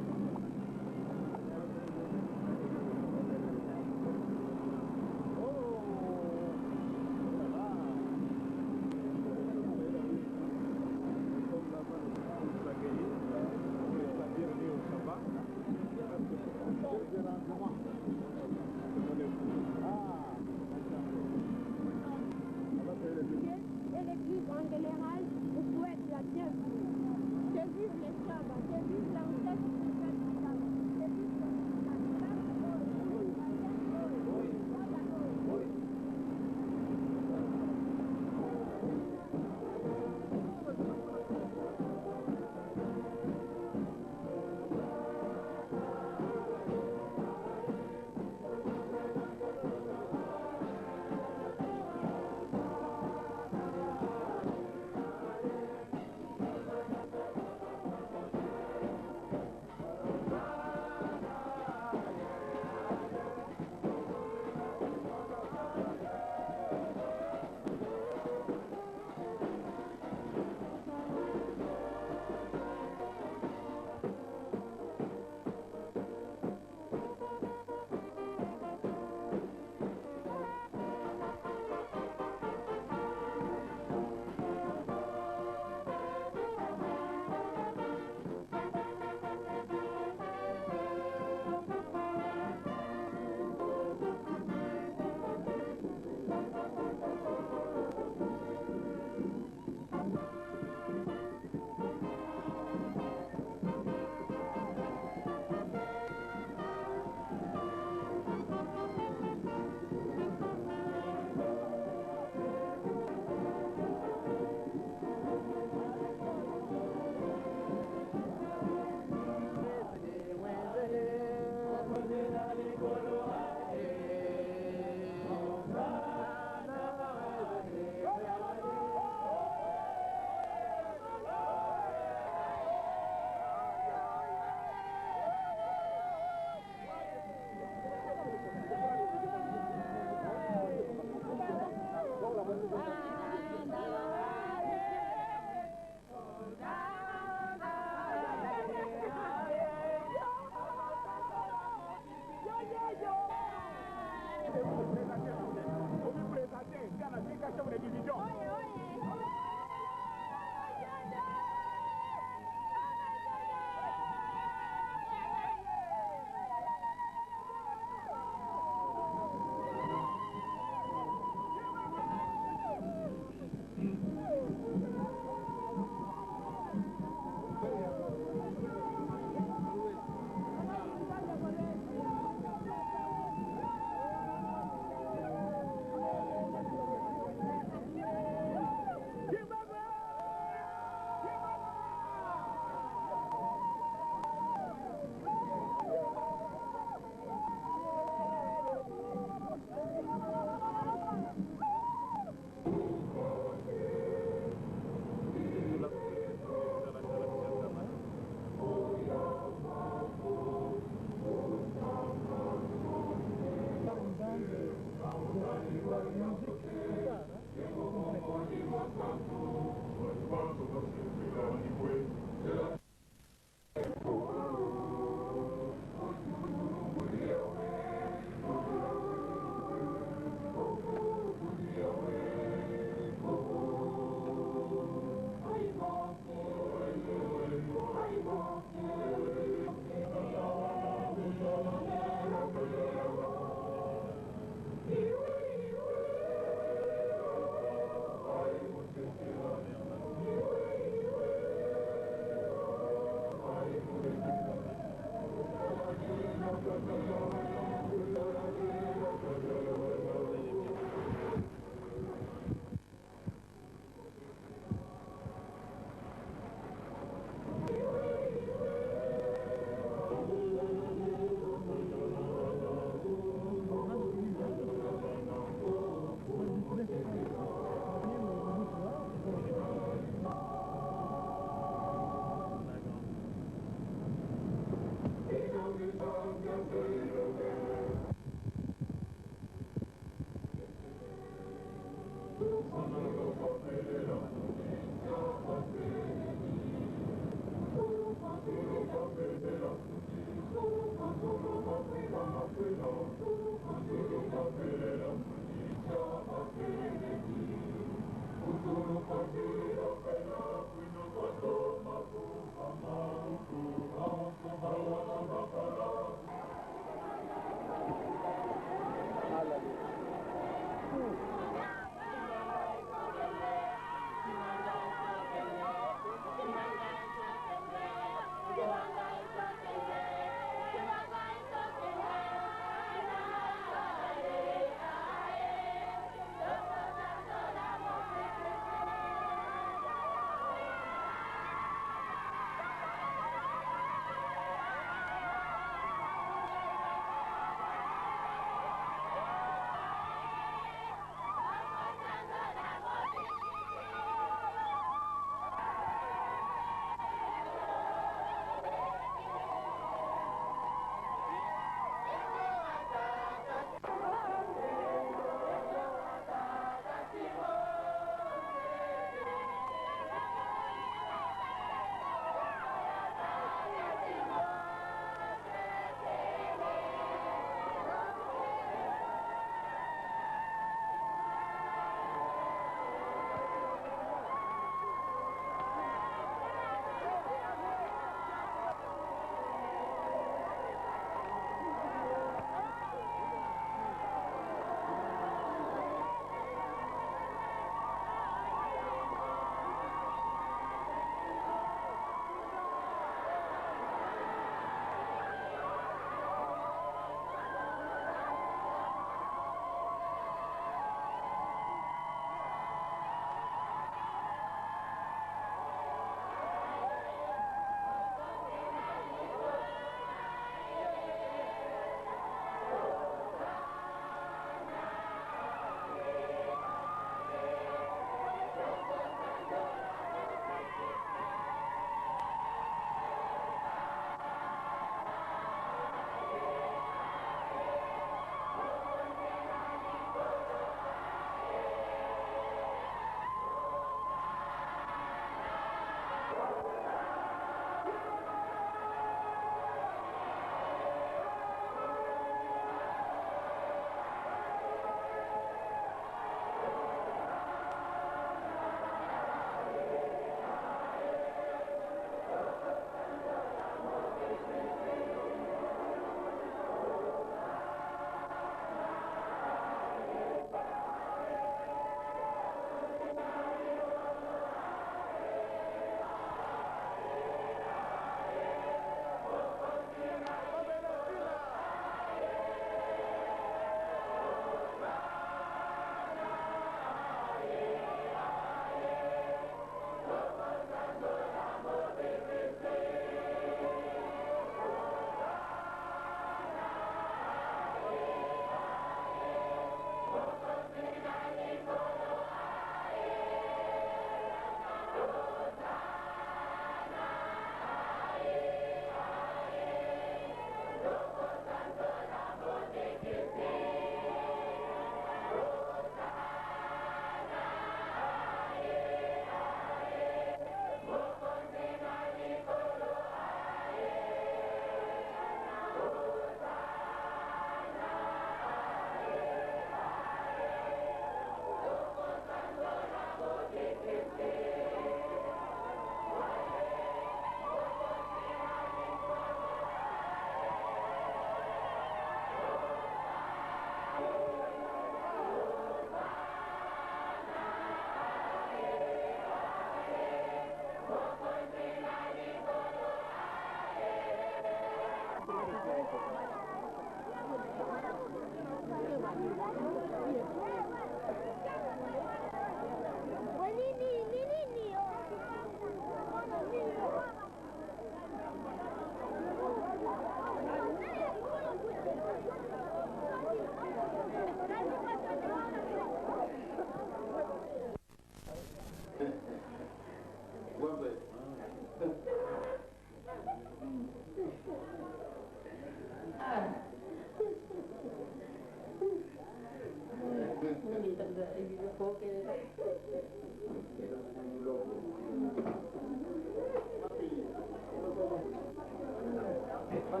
[SPEAKER 12] Le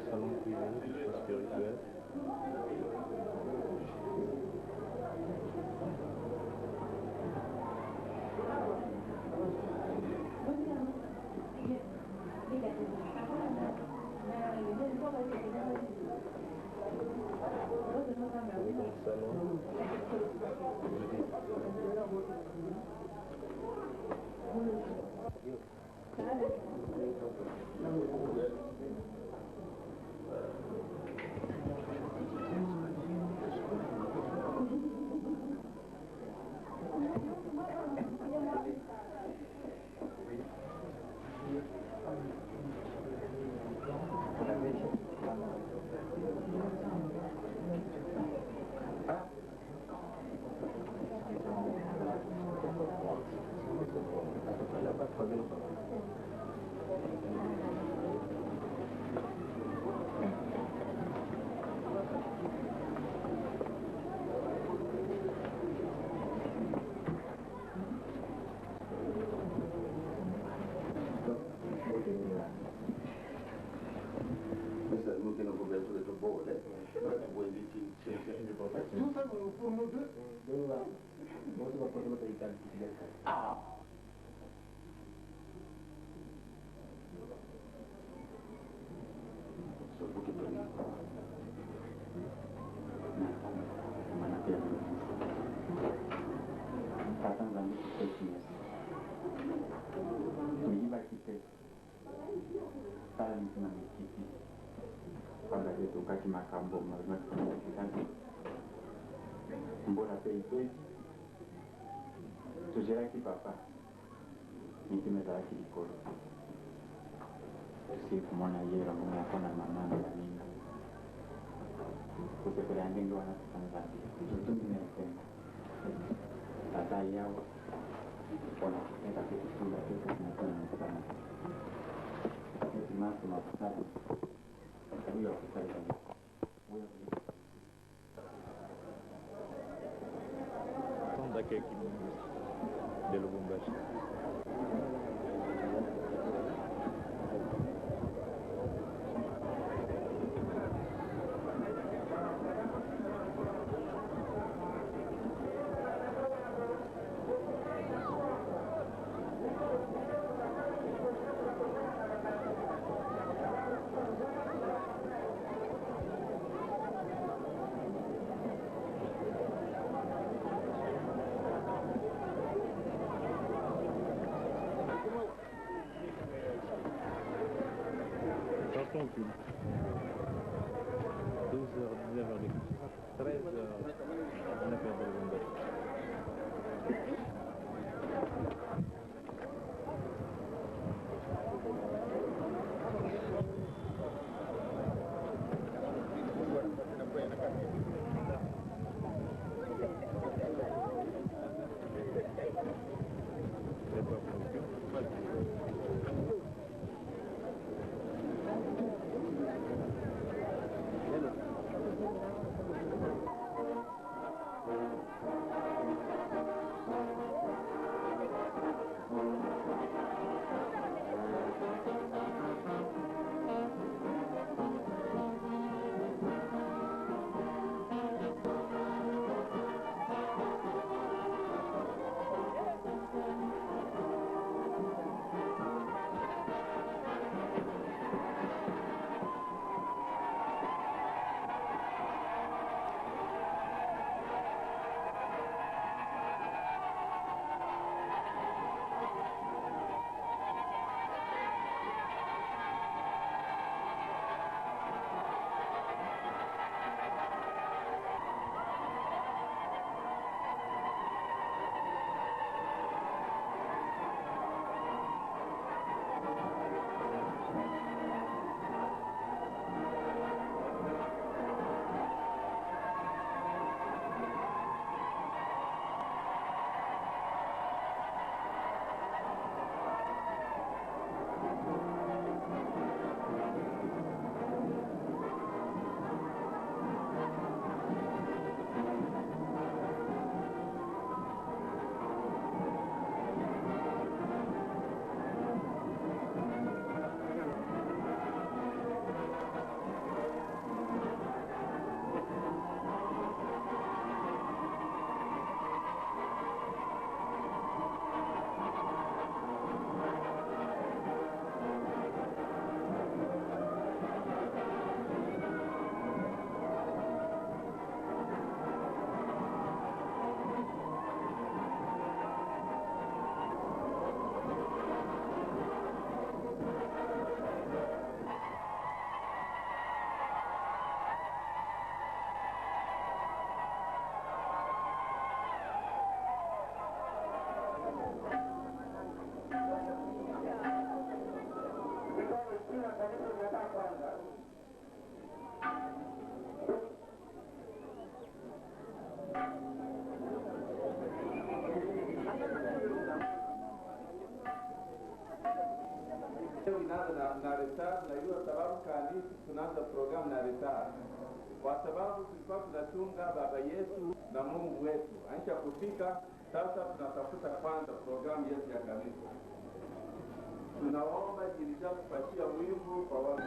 [SPEAKER 12] salon privé du chef spirituel. Dans le salon,
[SPEAKER 13] Tata Nzambe topesi merci. Toyibaki te. Tala mitema mikiti. Pamba te tokati makambo mabe Mbola pe etondi. Tozelaki papa. Mitema ezalaki likolo. Tosili komona ye elongo moko na mama na baninga. Kosepela ya ndenge wana Tata Nzambe. Totondi na esengo. Tata aye awa mpo na koteka mpe kosomba te kasi na ntina mosala. Ete manso makosala oyo akosalela ye, oyo akoyebisa ye te.
[SPEAKER 12] Temps d'accueil de Lubumbashi. Partons culte. 12h, 19h, 13h, on a perdu le Lubumbashi.
[SPEAKER 14] kwanza.
[SPEAKER 15] Leo inaanza na retard. Najua sababu kani tunaanza programu na retard, kwa sababu tulikuwa tunachunga baba yetu na Mungu wetu aisha kufika. Sasa tunatafuta kwanza programu yetu ya kanisa. Tunaomba jirija kupatia wimbo kwa watu.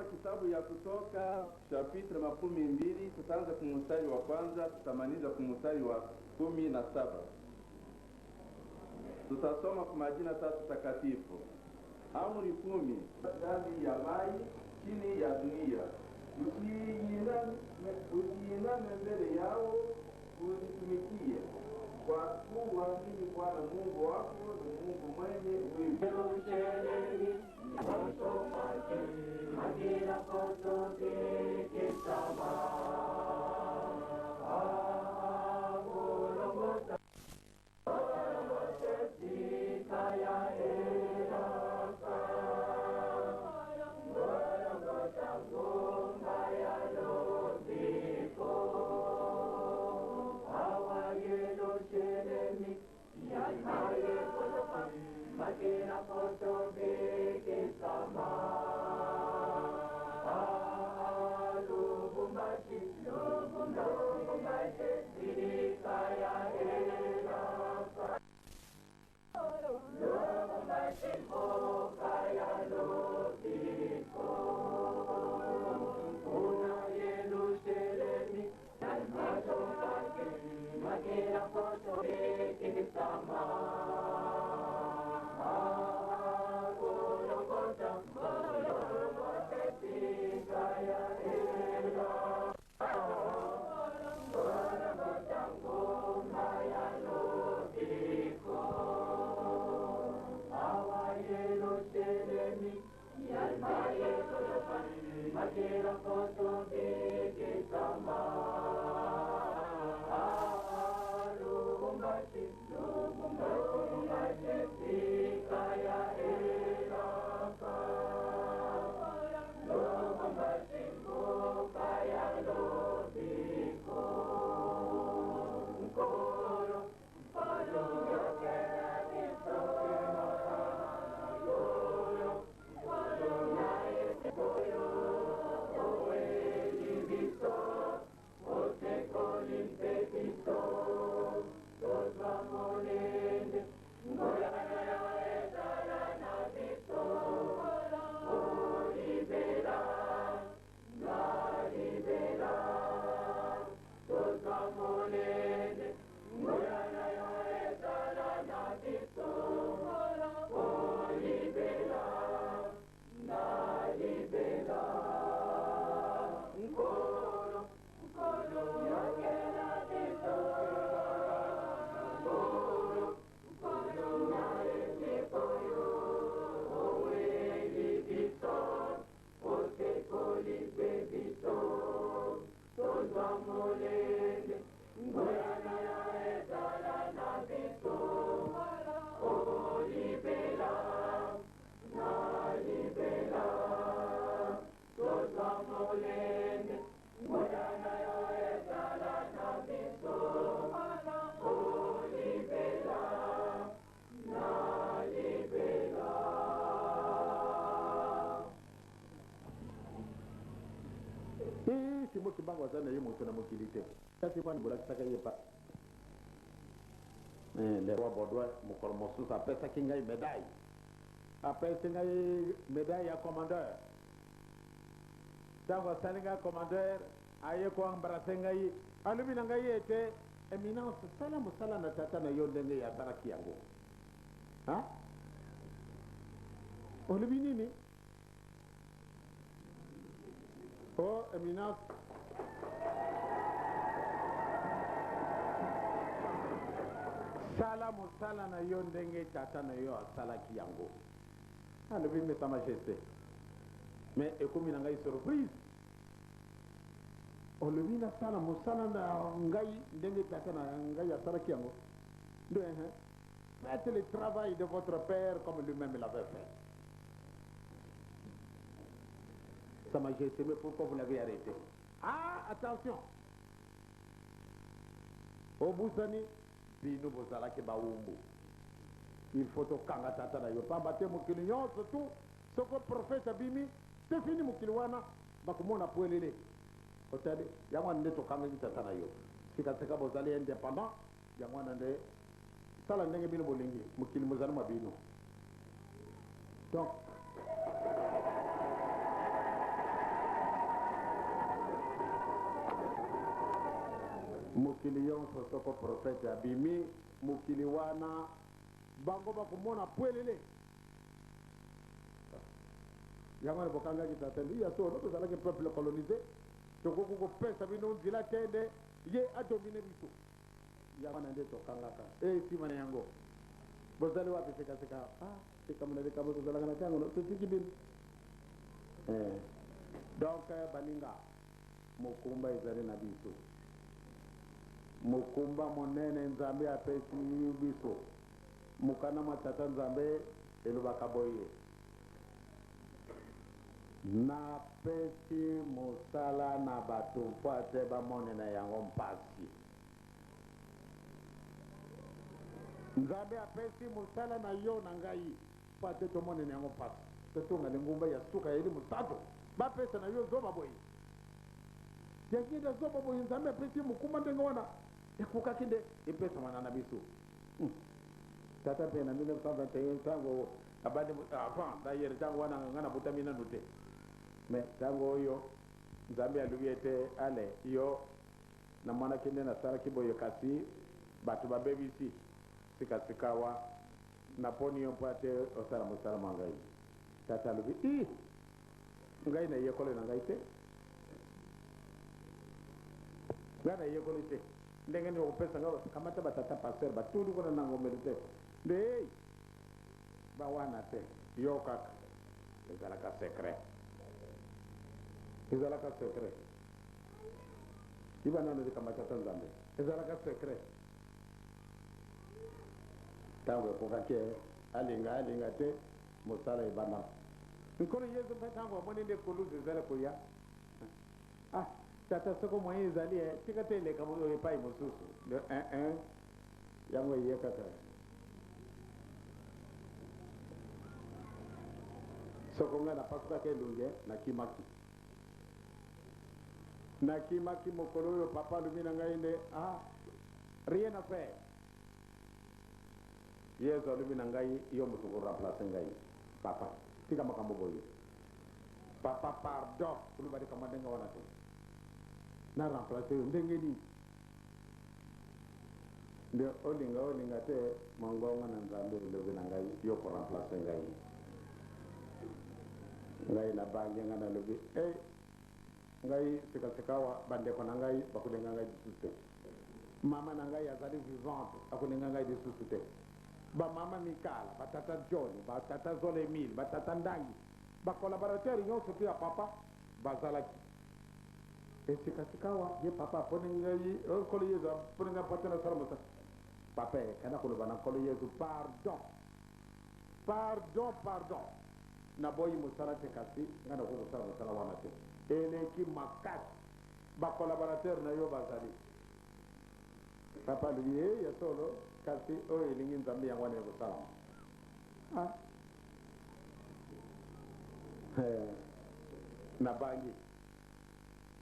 [SPEAKER 15] Tutasoma kitabu ya Kutoka chapitre 20, tutaanza kumustari wa kwanza, tutamaliza kumustari wa 17. Tutasoma kwa majina tatu takatifu. Amri 10 ndani ya mai chini ya dunia. Usiiname mbele yao uzitumikie, kwa kuwa mimi Bwana Mungu wako ni Mungu mwenye wivu.
[SPEAKER 1] Simon Kimbangu aza na ye moto na mokili te, kasi wana bolakisaka ye pa le roi Baudouin mokolo mosusu apesaki ngai médaille, apesi ngai médaille ya commandeur. Ntango asali ngai commandeur, aye koembrase ngai, alobi na ngai ete éminence, sala mosala na tata na yo ndenge ye asalaki yango. Ha? Olobi nini? Oh, éminence, sala mosala na yo ndenge tata na yo asalaki yango. Alobi, mais sa majesté, mais ekomi na ngai surprise. Olobi nasala mosala na ngai ndenge tata na ngai asalaki yango. Nde, faites le travail de votre père comme lui-même l'avait fait. Sa majesté, mais pourquoi vous l'avez arrêté? Ah, attention! Obusani, bino bozalaki bawumbu. Il faut tokanga tata na yo. Pamba te mokili nyonso tu, soko prophète abimi, c'est fini mokili wana, bakomona pwelele. Otali, yango wana nde tokangaki tata na yo. Sika-sika bozali indépendant, yango wana nde sala ndenge bino bolingi, mokili mozali mwa bino. Donc, Mokili yonso soko prophète abimi mokili wana bango bakomona pwelele. Yango wana bokangaki tata nde ya solo tozalaki peuple colonise tokoki kopesa bino nzela te nde ye adomine biso. Yango wana nde tokangaka e nsima na yango bozali wapi sekaseka ah likambo na likambo tozalaka na ntango totiki bino eh. Donc baninga Mokumba ezali na biso. Mokumba monene Nzambe apesi biso. Mokanda mwa Tata Nzambe elobaka boye, Napesi mosala na bato mpo ete bamonela yango mpasi. Nzambe apesi mosala na yo na ngai mpo ete tomonela yango mpasi. Totonga lingomba ya suka ya elimo santu. Bapesa na yo zoba boye. Diangienda zoba boye Nzambe apesi ye mokumba ndenge wana ekokaki nde epesamana na biso. Hum. Tata mpe na 1921 ntango abandi avant d'ailleurs ntango wana nga nabotami nanu te mais ntango oyo Nzambe alobi ete ale yo namonaki nde nasalaki boye kasi bato babebisi sikasikawa naponi yo mpo ete osala mosala mwa ngai. Tata alobi ii Ngai nayekoli na ngai te. Ngai nayekoli te. Ndenge nini okopesa ngai kamata ba tata pasteur batuli kuna na ngomeli te. Nde hey, ba wana te. Yo kaka. Ezalaka secret. Ezalaka secret. Iba nano likambo tata Nzambe. Ezalaka secret. Ntango ekokaki alinga alinga te Mosala ebanda. Nkolo Yezu mpe ntango amoni nde ekuluzu ezali koya, Ah, Tata, soko moyen ezali, eh, tika te eleka epai mosusu. Nde, eh, eh, yango eye kaka. Soko ngai napasukaki elongi, eh, nakimaki. Nakimaki mokolo oyo papa alobi na ngai nde, ah, rien à faire. Yezu alobi na ngai yo moto oko remplacer ngai papa tika makambo boye papa pardon koloba likambo ya ndenge wana te na remplacer yo ndenge nini nde olinga olinga te mongongo na Nzambe elobi na ngai yo oko remplacer ngai ngai nabangi ngai nalobi eh Ngai sika-sikawa bandeko na ngai bakolinga ngai lisusu te. Mama na ngai azali vivante, akolinga ngai lisusu te. Ba mama Mikala, ba tata John, ba tata Zola Emile, ba tata Ndangi, ba collaborateurs nyonso tu ya papa bazalaki. E sika-sikawa ye papa aponi ngai, oh, Nkolo Yezu aponi ngai mpo ete nasala mosala. Papa e, kana koloba na Nkolo Yezu, pardon, pardon, pardon. Naboyi mosala te kasi ngai nakoki kosala mosala wana te. Eleki makasi. Ba collaborateurs na yo bazali. Papa alobi ee ya solo kasi oyo elingi Nzambe yango wana ekosalama. Ah. Eh, nabangi.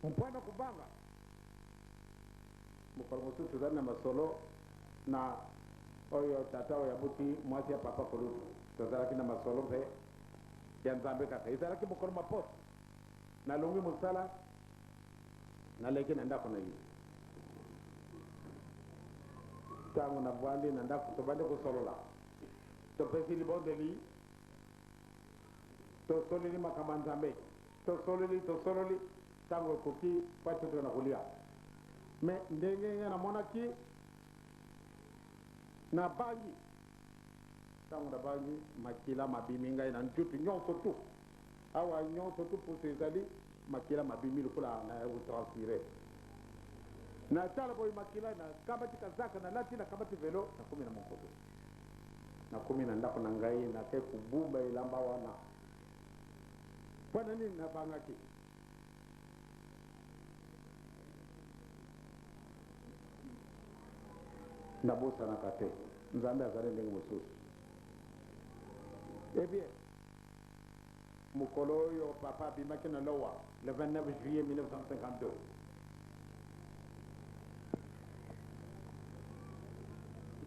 [SPEAKER 1] Mpo na kobanga. Mokolo mosusu tozali na masolo na oyo tata oyo abuti mwasi ya papa kulutu. Tozalaki na masolo mpe ya Nzambe kaka. Ezalaki mokolo mwa poso. Nalongwi mosala, naleki na ndako na ye. Ntango navandi na ndako, tobandi kosolola. Topesi libondeli, tosololi makambo ya Nzambe. Tosololi, tosololi. Tango ekoki po ete tokenda kolia. Mais ndenge nga namonaki, nabangi. Tango nabangi, makila mabimi ngai na njutu nyonso tout. Awa nyonso tout pusu ezali, makila mabimi lokola na ko transpirer. Natala boye makila, nakamati kazaka nalati, nakamati velo, nakomi na monkoto. Nakomi na ndako na ngai, nake kobumba elamba wana. Mpo na nini nabangaki? Nabosanaka te, Nzambe azali ndenge mosusu. Eh bien, mokolo oyo papa abimaki na Lowa, le 29 juillet 1952,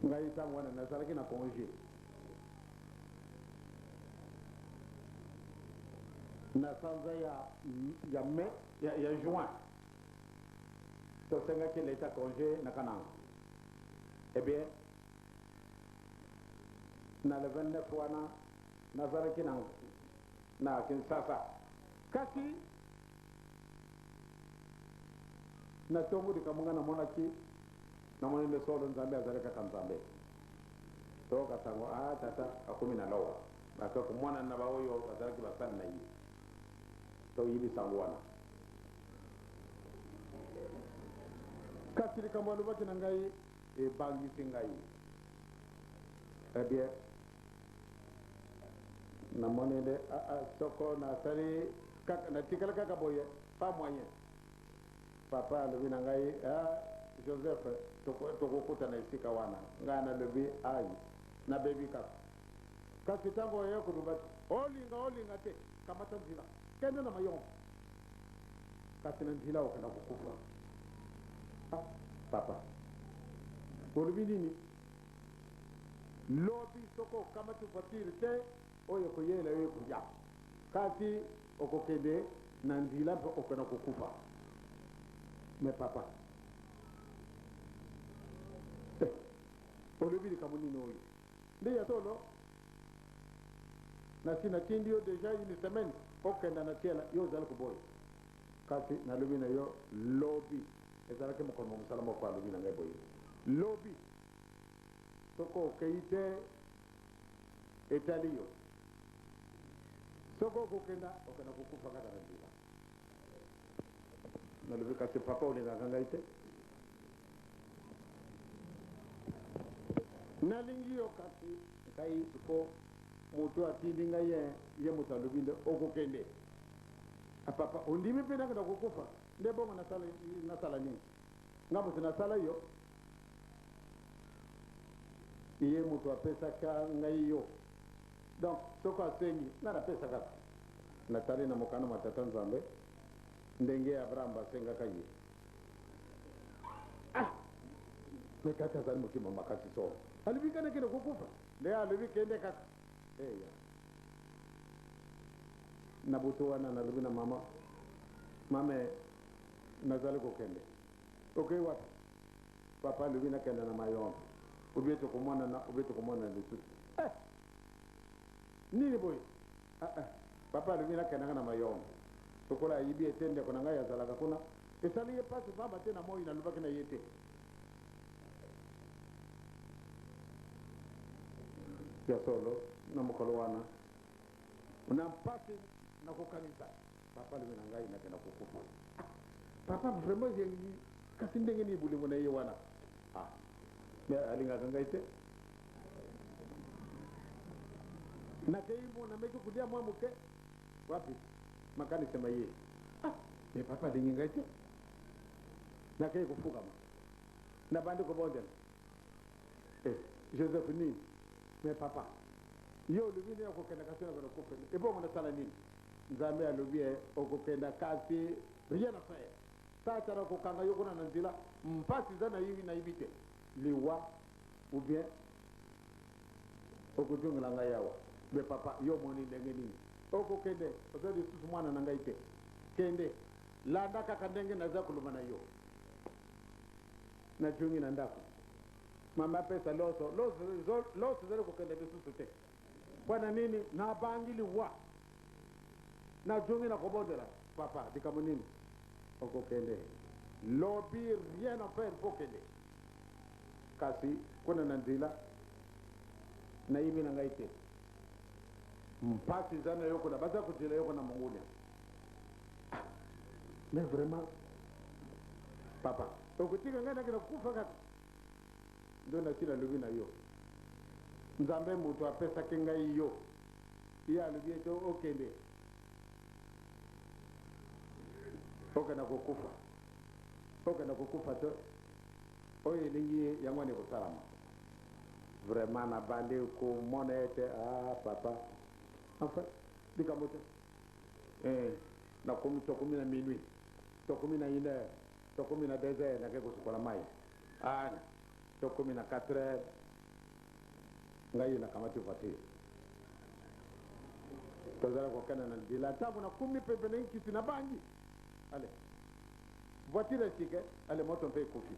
[SPEAKER 1] ngai ntango wana nazalaki na conge. Na sanza ya, ya mai, ya, ya juin. Tosengaki leta conge na Kananga. Eh bien, na le 29 wana nazalaki na, na Kinshasa. Kasi na ntongo likambo ngai namonaki, namoni nde solo Nzambe azali kaka Nzambe. Toyoka sango, ah, tata akomi na lowa. Bake komonana na baoyo bazalaki basali na ye. Toyibi sango wana. Kasi likambo alobaki na ngai ebangisi ngai. Eh bien, namoni nde ah, ah, soko nasali kaka, natikali kaka boye, pas moyen. Papa alobi na ngai, ah, Joseph, tokokutana esika wana. Ngai nalobi, ai, nabebi kaka. Kasi ntango oye koloba, olinga olinga te, kamata nzela, kende na Mayombe. Kasi na nzela okenda kokufa. Ah, papa, olobi nini? Lobi soko okamati voiture te, oyo ekoyela yo ekoya. Kasi okokende na nzela mpe okenda kokufa. Mais papa, eh, olobi likambo nini oyo? Nde ya solo, nasi natindi yo deja une semaine okenda na tiela, yo ozali koboya. Kasi nalobi na yo, lobi ezalaki mokolo mwa mosala moko, alobi na ngai boye, lobi soko okei te, etali yo. Soko okokenda, okenda kokufa kaka na nzela. Nalobi, kasi papa olingaka ngai te? Nalingi yo, kasi ngai siko moto atindi ngai ye, ye moto alobi nde okokende. Ah, papa ondimi mpe nakenda kokufa? Nde bongo nasala, nasala nini? Nga moto nasala yo, ye moto apesaka ngai yo. Donc soko asengi nga napesa kaka. Natali na mokano mwa Tata Nzambe ndenge Abraham basengaka ye. Ah! Mais tata azali motema makasi solo. Alobi nga nakende kokufa. Nde alobi kende kaka. Eya. Na butu wana nalobi na mama, mame nazali kokende. Okei wapi? Papa alobi nakenda na Mayombe. Obie tokomonana, obie tokomonana lisusu. Eh! Nini boye? Ah, ah. Papa alobi nakendaka na Mayombe. Lokola ayibi ete ndeko na ngai azalaka kuna, esali ye mpasi pamba te na moi nalobaki na ye te. Ya solo, na mokolo wana, na mpasi na kokanisa, papa alobi na ngai nakenda kokufa. Ah, papa vraiment, kasi ndenge nini bolingo na ye wana? Ah, mais alingaka ngai te. Nakei mo nameki kolia mwa moke, wapi makanisi ma ye? Ah, mais papa alingi ngai te. Nakei kofukama, nabandi kobondela. Eh, Joseph nini? Mais papa, yo olobi nini okokenda kasi nakenda kokufa. Ebongo nasala nini? Nzambe alobi eh, okokenda kasi rien à faire. Satana akokanga yo kuna na nzela, mpasi eza nayibi te. Liwa ou bien okozongela ngai awa. Mais papa, yo omoni ndenge nini? Okokende, oza lisusu mwana na ngai te. Kende, landa kaka ndenge naza koloba na yo. Nazongi na ndako, mama apesa loso, loso, loso ezali kokende lisusu te. Mpo na nini? Nabangi liwa. Nazongi na kobondela, papa, likambo nini? Okokende lobi, rien à faire, mpo okende. Kasi kuna na nzela, nayebi na ngai te. Mpasi eza na yo kuna, baza kozela yo kuna mongunia. Ah, mais vraiment, papa, okotika ngai nakenda kokufa kaka? Nde nasi nalobi na yo, Nzambe moto apesaki ngai yo, ye alobi ete okende, okenda kokufa, okenda kokufa te, oyo elingi ye yango wana ekosalama. Vraiment nabandi komona ete ah papa, enfin likambo te. Eh, nakomi, tokomi na minuit, tokomi na une heure, tokomi na deux heures, nake kosukola mai. Ah, tokomi na 4 heures, ngai nakamati voiture. Tozala kokenda na nzela, ntango nakomi pembeni nkisi nabangi. Allez. Voiture ya sika ale moto mpe ekufi.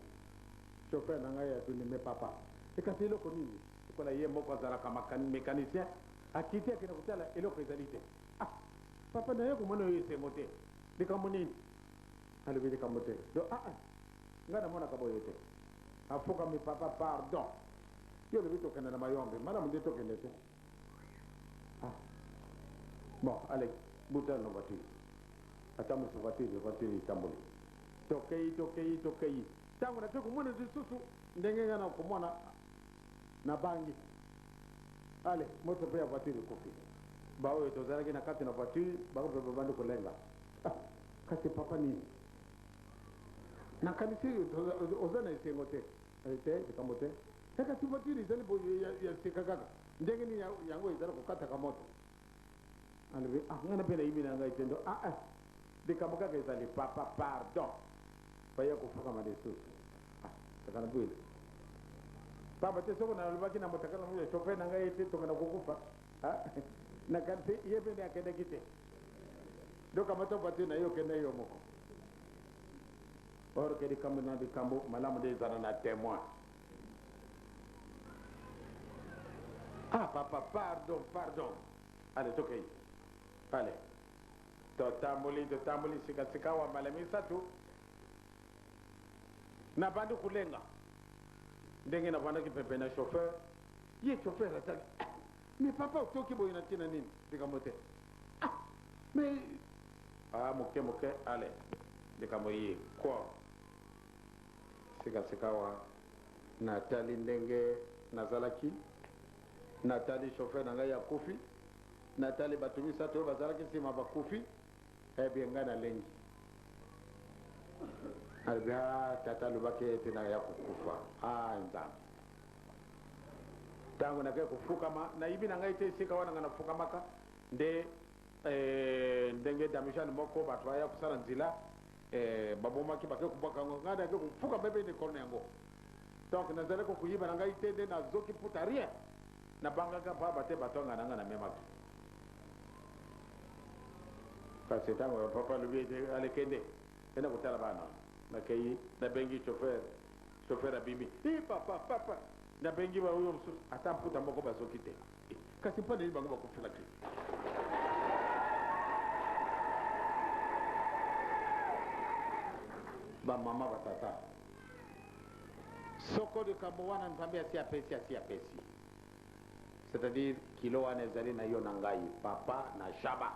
[SPEAKER 1] Chauffeur na ngai atuni mais papa ekasi eloko nini? Lokola ye moko azalaka mecanicien akiti akende kotala eloko ezali te. Ah papa naye komona yo esengo te likambo nini? Alobi likambo te. Donc ah ah ngai namonaka boye te. Afukami papa pardon yo olobi tokende na mayombe malamu nde tokende te. Ah bon allez buta na voiture. Atambwisi voiture, voiture etamboli. Tokeyi, tokeyi, tokeyi. Tango nake komona lisusu ndenge ngai nakomona nabangi. Allez, moto mpe ya voiture ekufi. Baoyo tozalaki na kati na voiture, bango mpe babandi kolenga. Ah, kasi papa nini? Nakanisi oza na esengo te. Eh, te, likambo te. Eh, kasi voiture ezali boye ya sika kaka. Ndenge nini yango ezali kokataka moto? Alobi ah ngai na mpe nayibi na ngai te ndo ah ah likambo kaka ezali papa pardon baya kofukama lisusu ah kaka na bwele pamba te soko nalobaki na motakala moyo chauffeur na ngai ete tokenda kokufa ah nakanisi ye mpe nde akendaki te dokamata voiture na ye okende yo moko or ke likambo na likambo malamu nde ezala na témoin. Ah papa pardon pardon. Allez tokei. Allez. Totamboli totamboli sika sika wa mbala misato. Nabandi kolenga. Ndenge navandaki pepe na chauffeur. Ye chauffeur atali. Ah, mais papa otoki boye na ntina nini? Likambo te. Ah, mais ah moke moke allez. Likambo ye quoi? Sika-sikawa, natali ndenge nazalaki, natali chauffeur na ngai akufi, natali bato misato oyo bazalaki nsima bakufi, eh bien ngai nalengi. Alobi, ah, tata alobaki ete naya kokufa. Ah, Nzambe. Ntango nakei kofukama, nayibi na ngai te esika wana ngai nafukamaka, nde eh, ndenge damijane moko bato baya kosala nzela Eh, babomaki bake kobwaka yango, ngai nake kofuka mpe na ekolo na yango. Donc nazali kokoyiba na ngai te nde nazoki mputa rien. Nabangaka mpamba te bato anga na ngai namemaki. Kasi ntango papa alobi ete alekende kende kotala bana, nakei nabengi chauffeur, chauffeur abimi, i papa papa, nabengi baoyo mosusu ata mputa moko bazoki te. Kasi mpo na nini bango bakufelaki? Bamama, batata, soko likambo wana Nzambe asi apesi, asi apesi. C'est-à-dire kilo wana ezali na yo na ngai, papa na Shaba,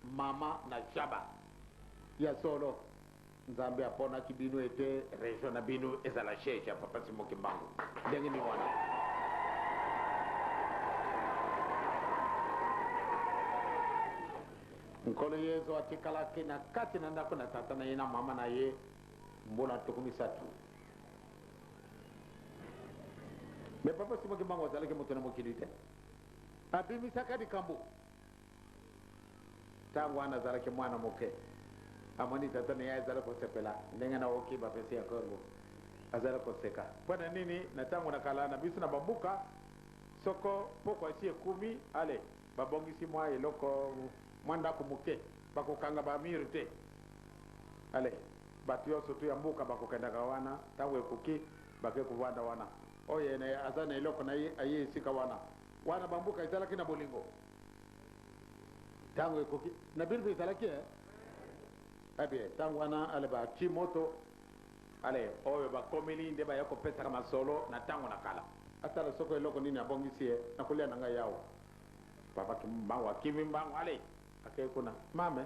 [SPEAKER 1] mama na Shaba. Ya solo, Nzambe aponaki bino ete region na bino ezala siège ya Papa Simon Kimbangu. Ndenge nini wana? Nkolo Yezu atikalaki na kati na ndako na tata na ye na mama na ye mbula 30. Me Papa Simon Kimbangu azalaki moto na mokili te. Abimisaka likambo. Ntango wana azalaki mwana moke, amoni tata na ye azali kosepela ndenge naoki bapesi ye nkombo. Azali koseka. Mpo na nini? Na ntango na kala na biso na bamboka, soko pokwa esi ekumi, ale babongisi mwa eloko, mwa ndako moke, bakokanga ba mur te. Ale bato yonso tu ya mboka bakokendaka wana, ntango ekoki bake kovanda wana. Oyo aza na eloko na ye aye esika wana. Wana bamboka ezalaki na bolingo. Tango ekoki na bino mpe ezalaki eh? Eh bien, tango wana ale batii moto ale oyo bakomeli nde baya kopesaka masolo na tango na kala. Atala soko eloko nini abongisi ye na kolia na ngai awa. Papa mbangu akimi mbangu ale akei kuna. Mame,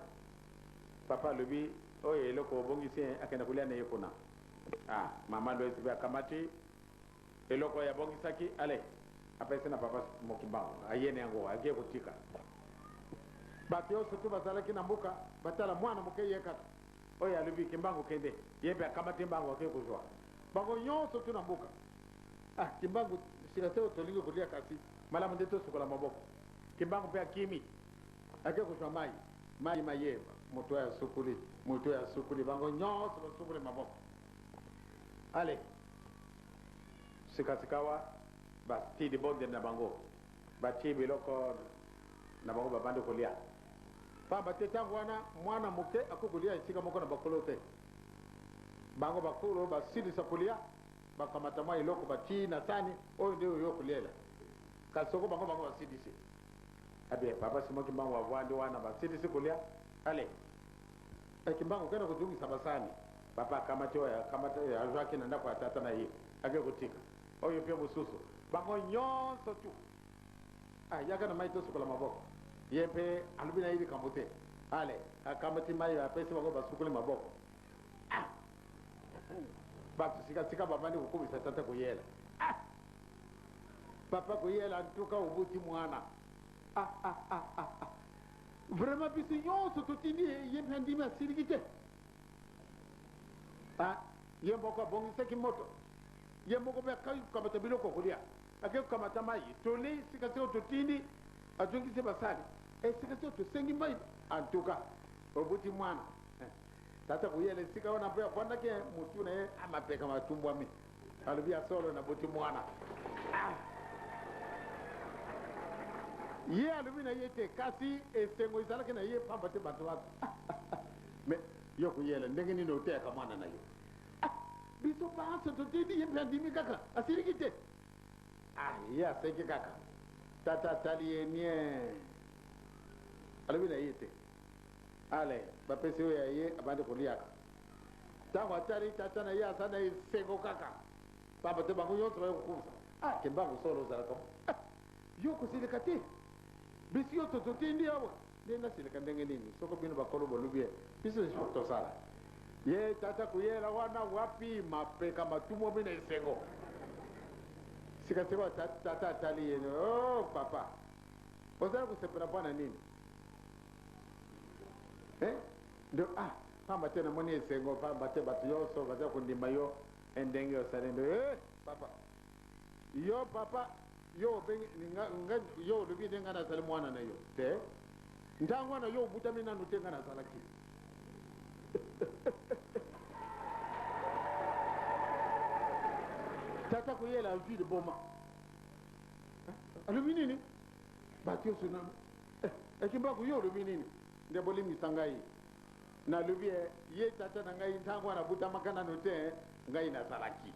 [SPEAKER 1] papa alobi oyo eloko obongisi ye akenda kolia na ye kuna. Ah, mama Lois mpe akamati Eloko oyo abongisaki, allez, apesi na papa Mokimbangu, aye na yango, ake kotika. Bato yonso tu bazalaki na mboka, batala mwana moke ye kaka. Oyo alobi, Kimbangu kende. Ye mpe akamati mbangu ake kozwa. Bango nyonso tu na mboka. Ah, Kimbangu, sika se tolingi kolia kasi malamu nde tosukola maboko. Kimbangu mpe akimi, ake kozwa mai. Mai maye, moto oyo asukoli, moto oyo asukoli, bango nyonso basukoli maboko. Allez. Sika-sikawa, batii libondeli na bango, batii biloko na bango, babandi kolia. Pamba te tango wana mwana moke akoki kolia esika moko na bakolo te. Bango bakolo basilisa kolia, bakamata mwa eloko batii na sani, oyo nde oyo koliela. Kasi soko bango bango basilisi. Eh bien, papa Simon Kimbangu avandi wana basilisi kolia, allez. Eh, Kimbangu kende kozongisa basani. Papa akamati oyo akamati oyo azwaki na ndako ya tata na ye, ake kotika. Oyo mpe mosusu. Bango nyonso tu. Ah, yaka na mai tosukola maboko. Ye mpe alobi na ye likambo te. Ale, akamati mai apesi bango basukoli maboko. Ah! Bato sikasika babandi kokumisa tata koyela. Ah! Papa koyela ntuka obuti mwana. Ah, ah, ah, ah, ah. Vraiment biso nyonso totindi ye, ye mpe andimi asiliki te. Ah, ye moko abongisaki moto. Ye moko mpe akaki kokamata biloko kolia. Ake kokamata mai, tolei sikasika totindi, azongisi basali. E sikasika tosengi mai, en tout cas obuti mwana. Eh, tata koyela esika wana mpe afandaki motu na ye amapeka matumbwami. Alobi ya solo nabuti mwana. Ah! Ye alobi na ye te, kasi esengo ezalaki na ye pamba te bato wana. Mais yo koyela ndenge nini oteyaka mwana na yo? Ah, biso banso totindi ye mpe andimi kaka, asiliki te. Ah, ye aseki kaka. Tata atali ye nie. Alobi na ye te. Ale, bapesi oyo ya ye abandi koliaka. Ntango atali tata na ye aza na esengo kaka. Pamba te bango nyonso baye kokumisa. Ah, Kimbangu solo ozalaka. Ah, yo kosilika te. Biso yo totindi awa. Nde nasilika ndenge nini? Soko bino bakolo bolobi ye, biso tosala. Ye tata koyela wana wapi mapeka matumwami na esengo. Sikasikoyo tata atali ye, oh papa, ozali kosepela mpo na nini? Eh? Ndo ah, pamba te namoni esengo, pamba te bato nyonso baza kondima yo ndenge osali ndo eh, papa. Yo papa, yo obengi nga, nga, yo olobi nde ngai nazali mwana na yo te. Ntango wana yo obutami nanu te, ngai nazalaki. Tata koyela azwi liboma. Alobi nini? Bato nyonso na Ekimbaku, yo olobi nini? Nde bolimbisa ngai. Nalobi ye tata na ngai ntango wana abutamaka nano te, ngai nazalaki.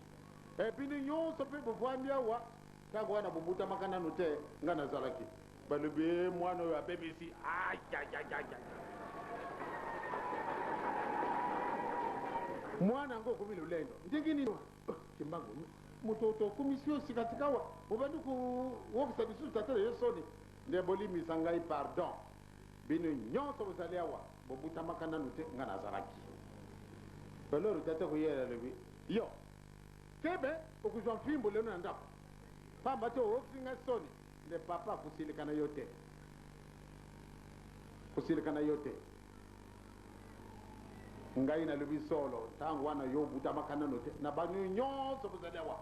[SPEAKER 1] E bino nyonso mpe bovandi awa, ntango wana bobutamaka nano te, ngai nazalaki. Balobi e mwana oyo abebisi. Ayayayaya. Mwana yango okomi lolendo ndenge nini? Kimbangu, moto tokumisi yo sikasika awa, obandi kowokisa lisusu tata na yo soni. Nde bolimbisa ngai pardon. Bino nyonso bozali awa bobutamaka nanu te, ngai nazalaki. Alors tata koyela alobi, yo kebe okozwa mfimbo lelo na ndako, pamba te owokisi ngai soni. Nde papa akosilika na yo te, kosilika na yo te. Ngai nalobi solo, ntango wana yo obutamaka nano te, na bano nyonso bozali awa,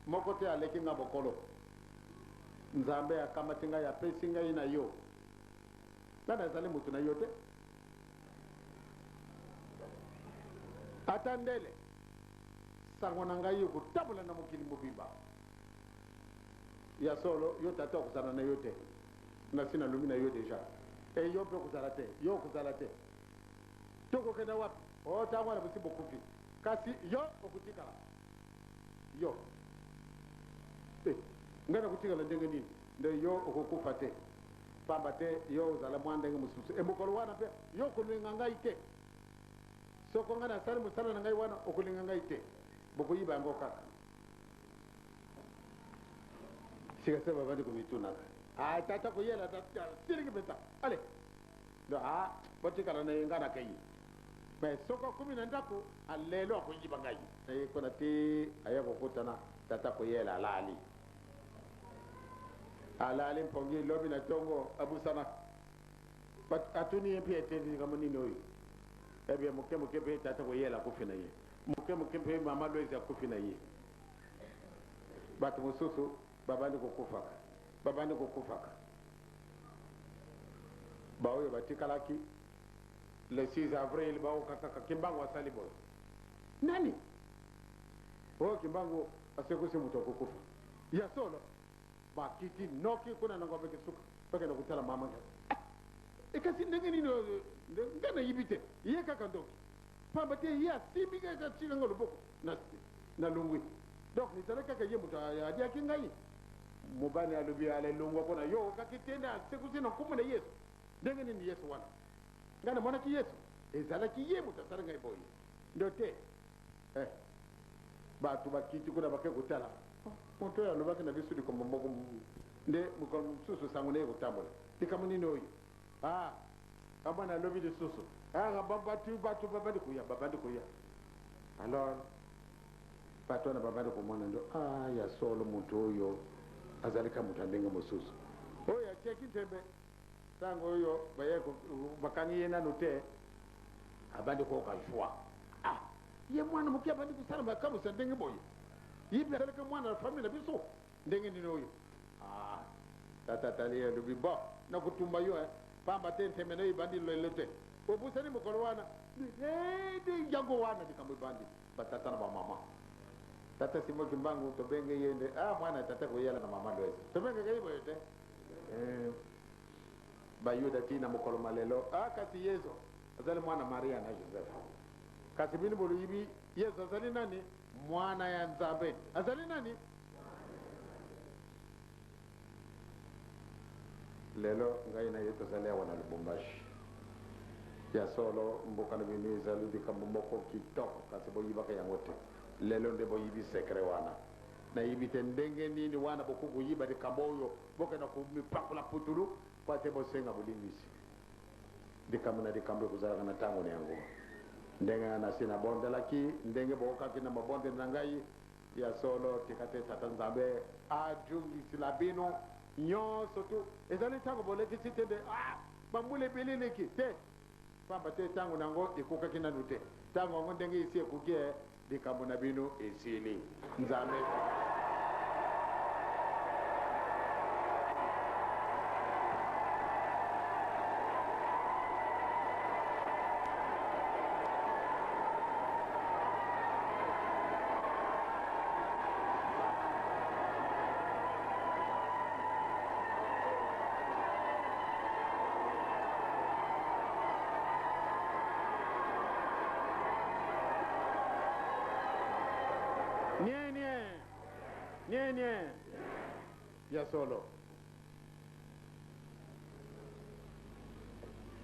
[SPEAKER 1] moko te aleki ngai bokolo. Nzambe akamati ngai apesi ngai na yo. Ngai nazali moto na yo te. Ata ndele, sango na ngai ekotambola na mokili mobimba. Ya solo, yo tata okozala na yo te. Nasi nalobi na yo deja. E yo mpe okozala te, yo okozala te. Tokokenda wapi? O ntango wana bosi bokufi. Kasi yo okotikala. Yo. E, ngai nakotikala ndenge nini? Nde yo okokufa te. Pamba te yo ozala mwa ndenge mosusu. E mokolo wana mpe yo okolinga ngai te. Soko ngai nasali mosala na ngai wana, okolinga ngai te. Bokoyiba yango kaka. Sika se babandi komitunaka. Ah, tata koyela siliki mpenza. Ale. Donc, ah, botikala na ye ngai nakei. Mais soko akomi na ndako, alelo akoyiba ngai. Aye kuna ti aye kokutana tata koyela alali. Alali mpongi lobi na tongo abusana. Atuni ye mpe ete likambo nini oyo? Eh bien moke moke mpe tata koyela akufi na ye. Moke moke mpe mama Loise akufi na ye. Bato mosusu babandi kokufaka, babandi kokufaka. Baoyo batikalaki le 6 avril baoka kaka Kimbangu asali boye. Nani? Oyo Kimbangu asekwisi moto akokufa. Ya solo, bakiti noki kuna na Ngombe Kisuka bakenda kotala mama Ngefa. E kasi ndenge nini oyo ngai nayibi te, ye kaka ndoki. Pamba te ye asimbi ngai atika ngai loboko na nalongwi. Donc ezalaki kaka ye moto aliaki ngai. Mobali alobi ale longwa kuna yo okaki te nde asekusi na nkombo na Yesu. Ndenge nini Yesu wana? Ngai namonaki Yesu. Ezalaki ye moto asali ngai boye. Ndo te. Eh. Bato bakiti kuna bake kotala. Oh, moto oyo alobaki na biso likambo moko nde mokolo mosusu sango na ye kotambola. Likambo nini oyo? Ah, Amwana alobi lisusu. Ah, bato bato babandi koya, babandi koya. Alors bato wana babandi komona ndo ah, ya solo moto oyo azali ka moto ya ndenge mosusu. Oyo atiaki ntembe ntango oyo baye bakangi ye nanu te, abandi koyoka joie. Ah, ye mwana moke abandi kosala makamwisa ndenge boye, ye mpe azalaki mwana na famille na biso ndenge nini oyo? Ah, tata tali ye alobi bon, nakotumba yo eh, pamba te ntembe na yo ebandi lelo te, obusani mokolo wana nde yango wana likambo ebandi batata na bamama. Tata Simon Kimbangu tobenge ye nde ah, mwana tata koyala na mama Loise, tobengaka ye boye te eh, Bayuda ti na mokolo ma lelo ah, kasi Yesu azali mwana Maria na Joseph, kasi bino boloyibi Yesu azali nani? Mwana ya Nzambe. Azali nani? Lelo ngai na ye tozali awa na Lubumbashi. Ya solo, mboka na bino ezali likambo moko kitoko, kasi boyibaka yango te. Lelo nde boyibi secret wana. Nayebi te ndenge nini wana bokoki koyiba likambo oyo, bokenda komipakola putulu mpo ete bosenga bolimbisi. Likambo na likambo ekozalaka na ntango na yango. Ndenge ngai nasi nabondelaki, ndenge bookaki na mabondeli na ngai, ya solo, tika te Tata Nzambe ajungisila bino nyonso tu. Ezali ntango bolekisi te nde, ah, bambula ebele eleki te, pamba te ntango na yango ekokaki nanu te. Ntango yango ndenge esi ekoki, eh, likambo na bino esili. Nzambe. Nie nie nie nie ya solo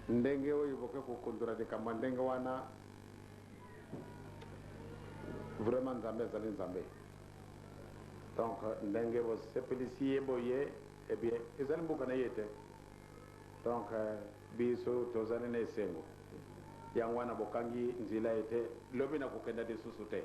[SPEAKER 1] ndenge oyo boke kokundula likambo ya ndenge wana vraiment Nzambe azali Nzambe donc ndenge bosepelisi ye boye eh bien ezali mboka na ye te donc biso tozali na esengo yango wana bokangi nzela ete lobi nakokenda lisusu te.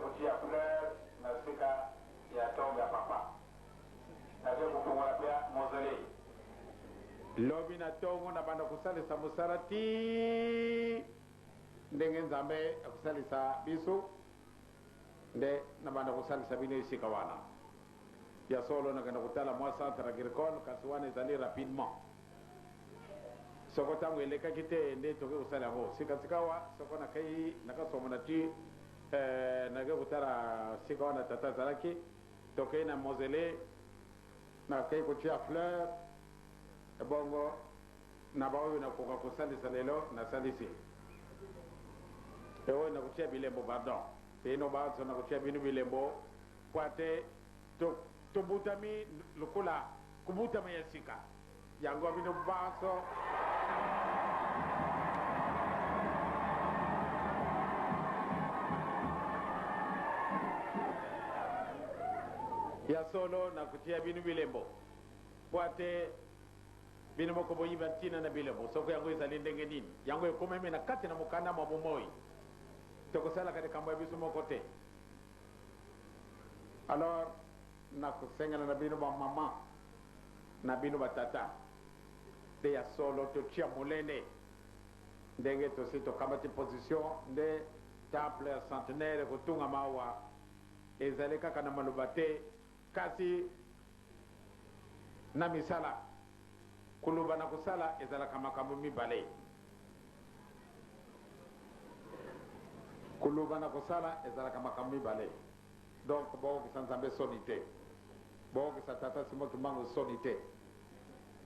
[SPEAKER 1] kotia fleur na sika ya tombe ya papa. Nake kofungola mpe mausolée. Lobi na tongo na banda kosalisa mosala ti ndenge Nzambe akosalisa biso nde na banda kosalisa bino esika wana. Ya solo nakenda kotala mwa centre agricole kasi wana ezali rapidement. Soko ntango elekaki te nde toke kosala yango sika sikawa soko nakei nakasomona ti eh, nake kotala sika wana tata azalaki tokei na mausolée nakei kotia fleur ebongo na baoyo nakoka kosalisa lelo nasalisi eoyo nakotia bilembo pardon bino banso nakotia bino bilembo mpo te tobutami lokola kobutama ya sika yango bino banso ya solo nakotia bino bilembo mpo te bino moko boyiba ntina na bilembo soko yango ezali ndenge nini yango ekomemi na kati na mokanda mwa bomoi tokosalaka likambo ya biso moko te alors nakosengela na bino bamama na bino batata nde ya solo totia molende ndenge tosi tokamati position nde temple ya centenaire ekotungama awa ezali kaka na maloba te kasi na misala koloba na kosala ezalaka makambo mibale koloba na kosala ezalaka makambo mibale donc bokokisa nzambe soni te bokokisa tata Simon Kimbangu soni te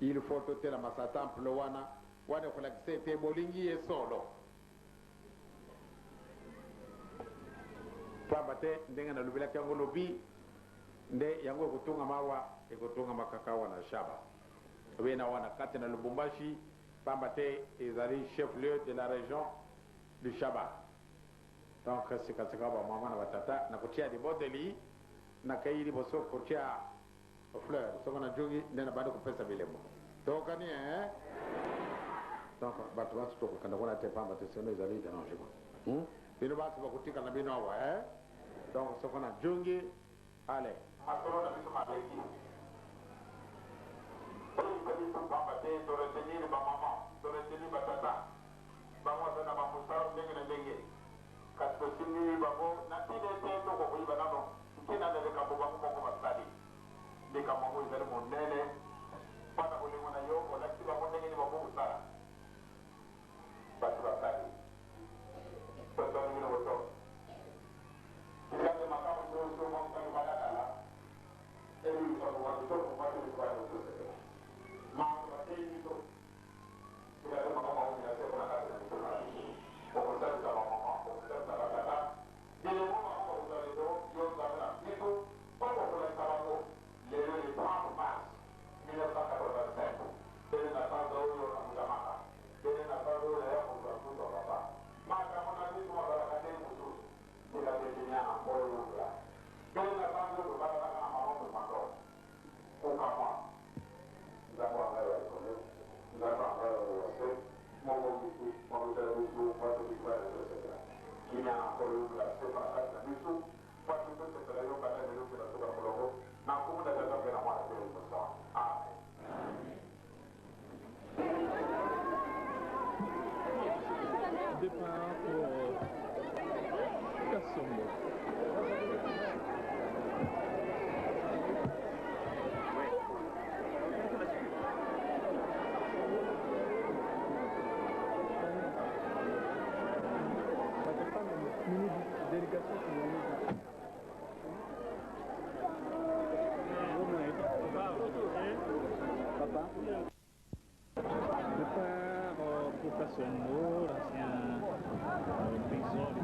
[SPEAKER 1] il faut totelama sa temple wana wana ekolakisa ete bolingi ye solo pamba te ndenge nalobelaki yango lobi nde yango ekotungama awa ekotungama kaka awa na Shaba bena wana kati na Lubumbashi pamba te ezali chef lieu de la région du Shaba donc sikasika bamama na batata nakotia libondeli nakei liboso kotia fleur soko najongi nde nabandi kopesa bilembo tokani eh? Donc bato banso tokokenda kuna te pamba te sinon ezali dérangement bino banso bakotikala na bino awa eh? Donc soko najongi ale masolo na biso maleki oyebisa biso pamba te toretenir bamama toretenir batata bango aza na bamosala ndenge na ndenge kasi tosimbi bango na ntina ete tokokoyiba nano ntina na likambo bango moko basali likambo yango ezali monene mpona bolingo na yo olakisi bango ndenge nini bango kosala bato basali tosali bino botoki tikate makambo nyonso mosali balakala lelo le 30 mars 1985 pene na sanza oyo nabutamaka pene na sanza oyo naya kozwa nzoto ya papa makambo na biso mazalaka nde mosusu tika te kimia na nkolo yokela pene na sanza oyo tobalanaka na mama momando kokamwa nzambe wa ngai ya likolo nzambe wa ngai ya se mobongisi mobikela biso bato biso ya tosepela kimia na nkolo yokela sepa na kati na biso bato tosepela yo banda lelo mpe na suka molongo na nkombo na tata mpe na mwana mpe liboso amen.
[SPEAKER 12] Départ pour Kasongo. Mini délégation congolaise. Papa. Départ pour Kasongo, l'ancien prison du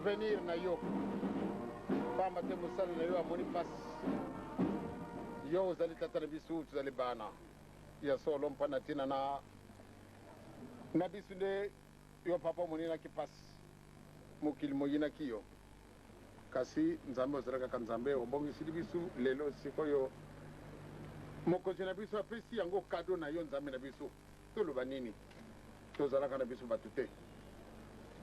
[SPEAKER 2] Souvenir na yo, pamba te mosali na yo amoni mpasi. Yo ozali tata na biso, tozali bana ya solo, mpo na ntina na na biso nde yo papa omoninaki mpasi, mokili moyinaki yo, kasi Nzambe ozali kaka Nzambe, obongisili biso lelo sikoyo. Mokonzi na biso apesi yango kado na yo, Nzambe na biso. Toloba nini? Tozalaka na biso bato te.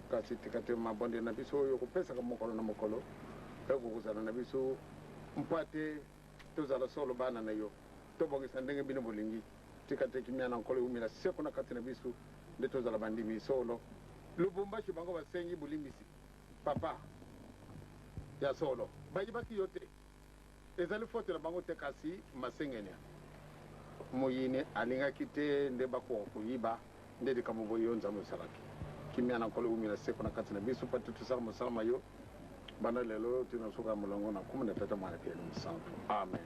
[SPEAKER 2] Kasi tika te mabondeli na biso oyo okopesaka mokolo na mokolo ekoka kozala na biso, mpo ete tozala solo bana na yo, tobongisa ndenge bino bolingi. Tika te kimia na Nkolo ewumela seko na kati na biso, nde tozala bandimi solo. Lubumbashi bango basengi bolimbisi papa ya solo bayibaki yo te ezali faute na bango te kasi masengenia moyini alingaki te nde bakoka koyiba nde likambo boye yo Nzambe osalaki kimia na Nkolo ewumela seko na kati na biso mpo ete tosala mosala ma yo banda lelo ti na suka ya molongo na nkombo na Tata Mwana mpe Elimo Santu amen.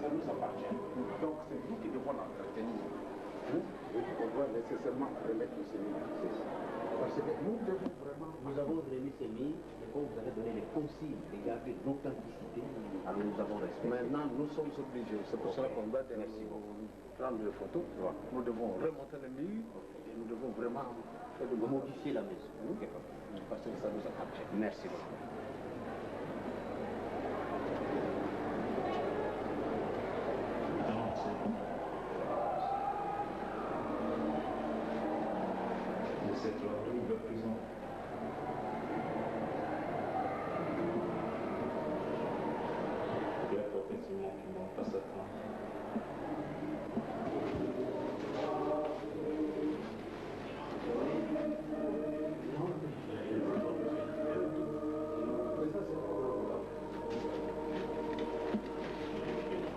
[SPEAKER 2] Ça nous appartient. Donc c'est nous qui devons l'entretenir. On doit nécessairement remettre ces murs. Parce que nous devons vraiment...
[SPEAKER 6] Nous avons remis ces murs et comme vous avez donné les consignes de garder l'authenticité, alors nous avons respecté.
[SPEAKER 2] Maintenant, nous sommes obligés. C'est pour cela qu'on doit prendre les photos. Nous devons remonter le mur et nous devons vraiment faire de
[SPEAKER 6] modifier la maison.
[SPEAKER 2] Parce que ça nous appartient.
[SPEAKER 6] Merci beaucoup.
[SPEAKER 12] De cette double prison. Il y a effectivement qui manque pas Satan.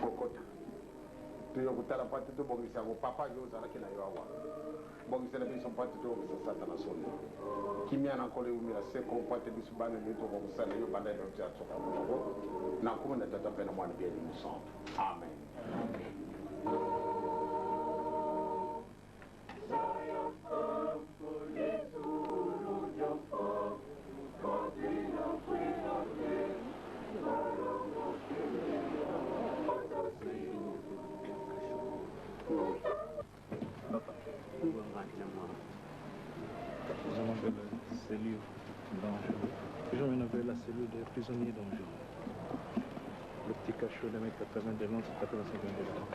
[SPEAKER 2] Kokota toyo kotala mpo ate tobongisa yango papa yo ozalaki na yo awa bongisela biso mpo ate tobongisa satana soni kimia na nkolo ewumela seko mpo ate biso bana nde tokokosala yo banda lelo ti asuka monoko na nkombo na tata mpe na mwana mpe elimo santu amen, amen.
[SPEAKER 12] Nous allons vers la cellule dangereux. J'emmène vers la cellule des prisonniers dangereux. Le petit cachot de 1m80 de long, 85 de long.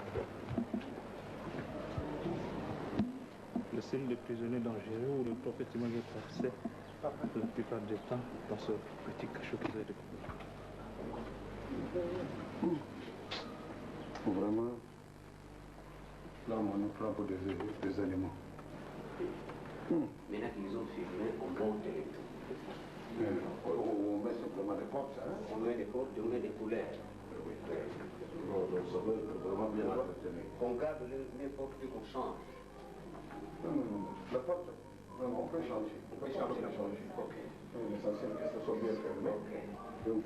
[SPEAKER 12] La cellule des prisonniers dangereux où le prophète Image passait la plupart du temps dans ce petit cachot qu'ils avaient découvert.
[SPEAKER 14] Vraiment, là, on nous prend pour des, des animaux.
[SPEAKER 16] Maintenant qu'ils ont filmé, on monte les tout.
[SPEAKER 14] On met simplement des portes, hein?
[SPEAKER 16] On met des portes, on met des couleurs.
[SPEAKER 14] Oui. Bon, donc ça va être vraiment bien entretenu.
[SPEAKER 16] Qu'on garde les, les portes et qu'on change.
[SPEAKER 14] Non, non, non. La porte, non, on peut changer.
[SPEAKER 16] On peut changer la porte.
[SPEAKER 14] Ok. L'essentiel que ça soit bien fermé.
[SPEAKER 16] Ok.
[SPEAKER 14] Donc,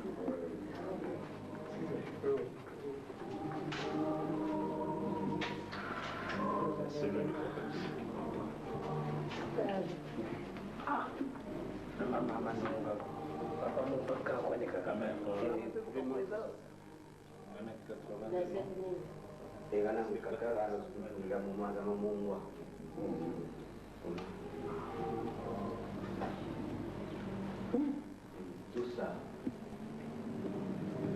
[SPEAKER 12] La cellule du prophète.
[SPEAKER 16] Tout ça,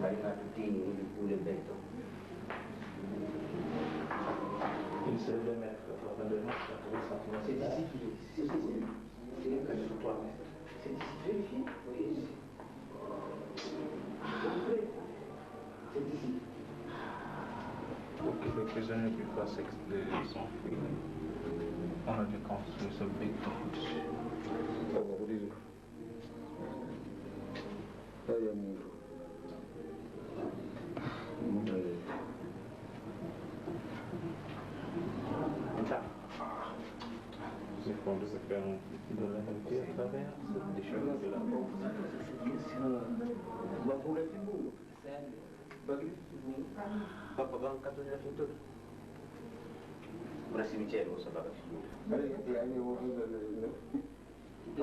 [SPEAKER 16] kalinga tutini ili kule beto.
[SPEAKER 12] Une cellule de mètre 82 mètres, 80 cm.
[SPEAKER 16] C'est ici qu'il est. C'est ici. C'est un cachot de 3 mètres. C'est ici. Vérifiez. Oui, ici. C'est ici.
[SPEAKER 12] Pour que le prisonnier puisse pas s'enfuir, on a dû construire ce béton dessus.
[SPEAKER 14] Ça va vous dire. Là, il y a mon.
[SPEAKER 12] Il faut se faire de la vie à travers cette décharge de la
[SPEAKER 16] Kuna cimetière osabaka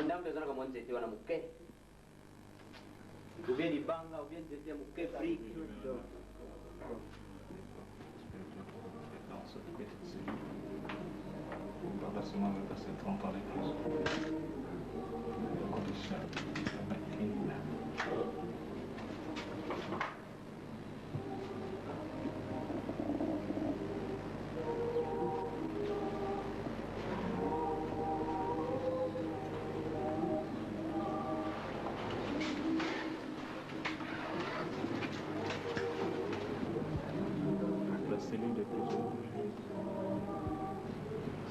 [SPEAKER 16] ndambo ezalaka mwa nzete wana moke ou bien libanga ou bien nzete ya moke brike
[SPEAKER 12] Dans cette petite cellule, Baba Simon avait passé 30 ans de prison. Les conditions étaient inhumaines. La cellule des prisonniers dangereux.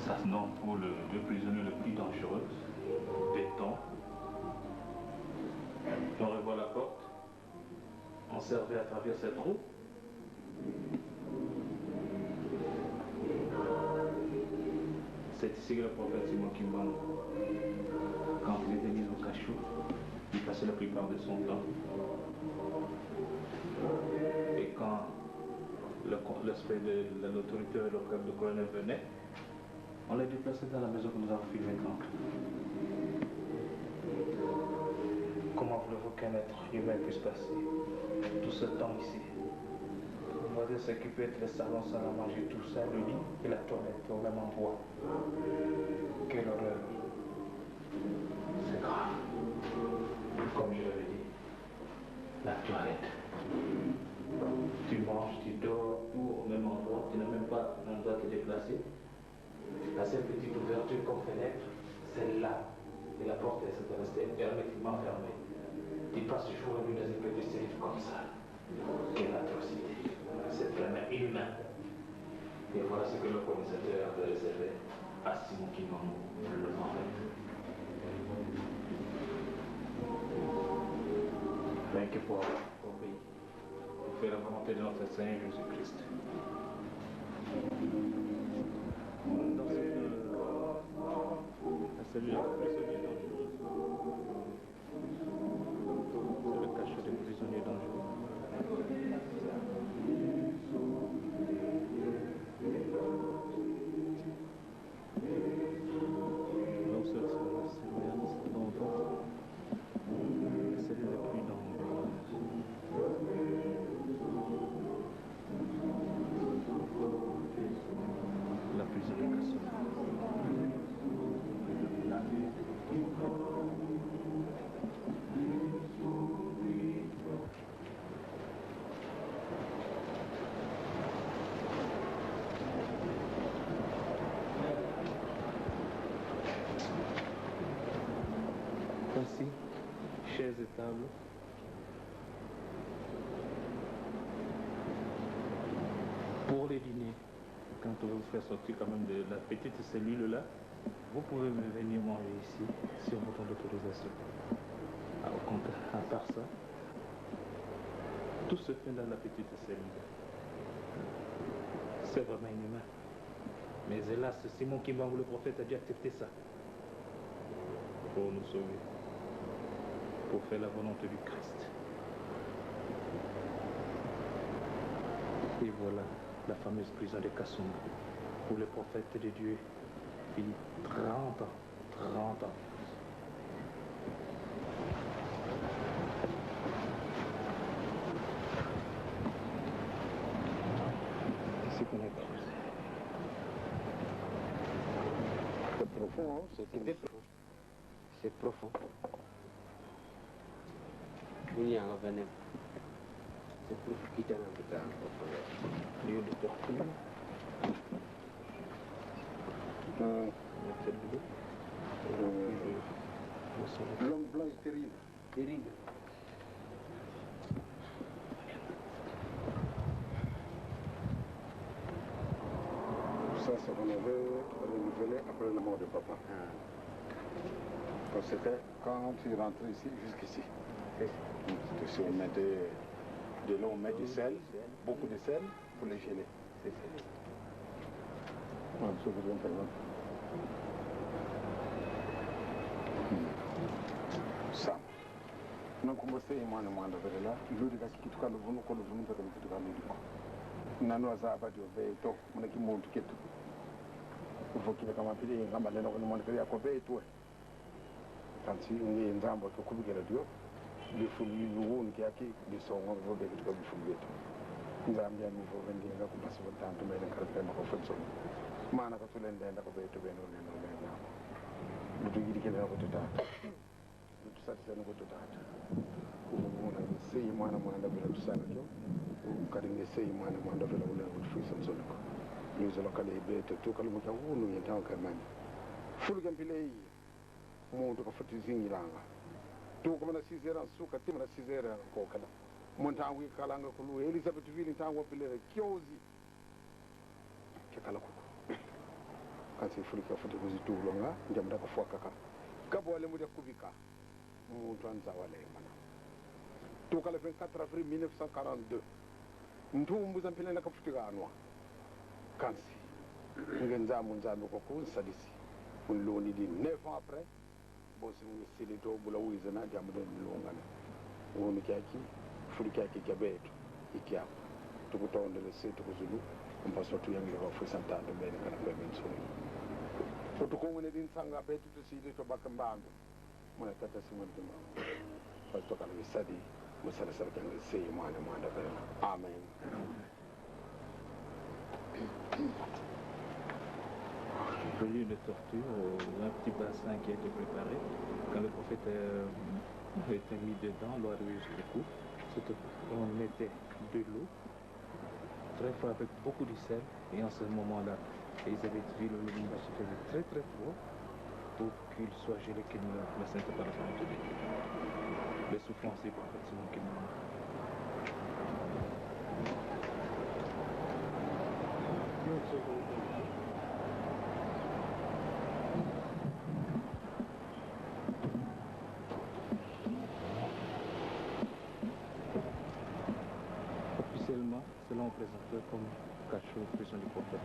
[SPEAKER 12] Ça se nomme pour le, le prisonnier le plus dangereux, béton. On revoit la porte. On servait à travers cette roue. C'est ici que le prophète Simon Kimbangu, quand il était mis au cachot, il passait la plupart de son temps. Et quand l'aspect de l'autorité locale de colonel venait, on l'a déplacé dans la maison que nous avons filmée tantôt. Comment voulez-vous qu'un être humain puisse passer tout ce temps ici? On va dire ce qui peut être le salon, salle à manger, tout ça, le lit et la toilette au même endroit. Quelle horreur. C'est grave. Comme je l'avais dit, la toilette. Tu manges, tu dors, tout au même endroit, tu n'as même pas un endroit à te déplacer. La seule petite ouverture comme fenêtre, c'est là. Et la porte est restée hermétiquement fermée. Tu passes jour et nuit dans une petite cellule comme ça. Quelle atrocité. C'est vraiment inhumain. Et voilà ce que le colonisateur avait réservé à Simon Kimbangu, le prophète. Rien que pour avoir obéi, pour faire la volonté de notre Seigneur Jésus-Christ. Dans cette, la cellule des prisonniers dangereux. C'est le cachot des prisonniers dangereux. Là où seule la surveillance d'enfants, la cellule la plus dangereuse. La prison de Kassov. Voici, chaises et tables. Pour les dîners, quand on va vous faire sortir quand même de la petite cellule là, vous pouvez venir manger ici si on vous donne l'autorisation. Ah, au contraire, à part ça, tout se fait dans la petite cellule. C'est vraiment inhumain. Mais hélas, Simon Kimbangu, le prophète, a dû accepter ça pour nous sauver, pour faire la volonté du Christ. Et voilà la fameuse prison de Kasumba, où le prophète de Dieu vit 30 ans, 30 ans. C'est qu'on a creusé.
[SPEAKER 14] C'est profond, hein?
[SPEAKER 16] C'est profond. C'est profond. C'est profond.
[SPEAKER 12] Lieu de torture.
[SPEAKER 14] L'homme blanc est terrible.
[SPEAKER 16] Terrible.
[SPEAKER 14] Ça, c'est qu'on avait renouvelé après la mort de papa. Parce que quand il rentrait ici, jusqu'ici. Si on mettait de l'eau, on met du sel, beaucoup de sel pour les geler.
[SPEAKER 16] C'est ça.
[SPEAKER 14] Ça. Nankumbose mwana mwana verela ludi ka kituka luvunu ko luvunu ka kituka ludi ko nanu aza abadi obeto muna ki muntu ketu uvukile kama pili ngamba lena ko mwana kali akobeto kanti ngi nzambo to kubigela dio bifulu yuwun ki aki bisongo vobe kituka bifulu beto nzambi ya mivo vendi nga kumbasi botantu mele nkarpe makofotso mana katulendenda ko beto beno leno leno lutugirikele ko tutata lutusatisa ko tutata ubona sei mwana mwana vela tusana kyo kadi nge sei mwana mwana vela ula kutufuisa msoloko nyuzo kale bete tu kalumu kya wunu yentawa kamani fulu kya mpile iyi muntu kafuti zingilanga tu kamana sizera nsuka timana sizera kokala muntu angu ikalanga kulu Elizabeth vili ntangu apilera kyozi kyakala kuko kansi fulu kya futi kuzitulonga njamda kafuaka ka kabo wale mudia kubika muntu anza wale mana tukala 24 avril 1942 ntumbu za mpile nakafutikanwa kansi nge nzambu nzambi kokunsalisi unloni di 9 ans après bosi ngisili to bula wize na jamu de nlongana ngonu kyaki fuli kyaki kyabetu ikyako tukutondele se tukuzulu mpaso tuyangile kwa fuisa ntando mbele kana kwa minsoni utukongone dinsanga betu tusili to bakambambe muna tata simon kimbangu pastor kala bisadi musalasala kyange sei mwana mwana vela amen.
[SPEAKER 12] Lieu de torture, un petit bassin qui a été préparé. Quand le prophète était mis dedans, l'eau arrivait jusqu'au cou. On mettait de l'eau, très fort avec beaucoup de sel. Et en ce moment-là, Elisabethville, le Lubumbashi faisait très très froid pour qu'il soit gelé, qu'il ne la sente pas la volonté de Dieu. Les souffrances du prophète Simon Kimbangu. Officiellement, cela on présentait comme cachot prison du prophète.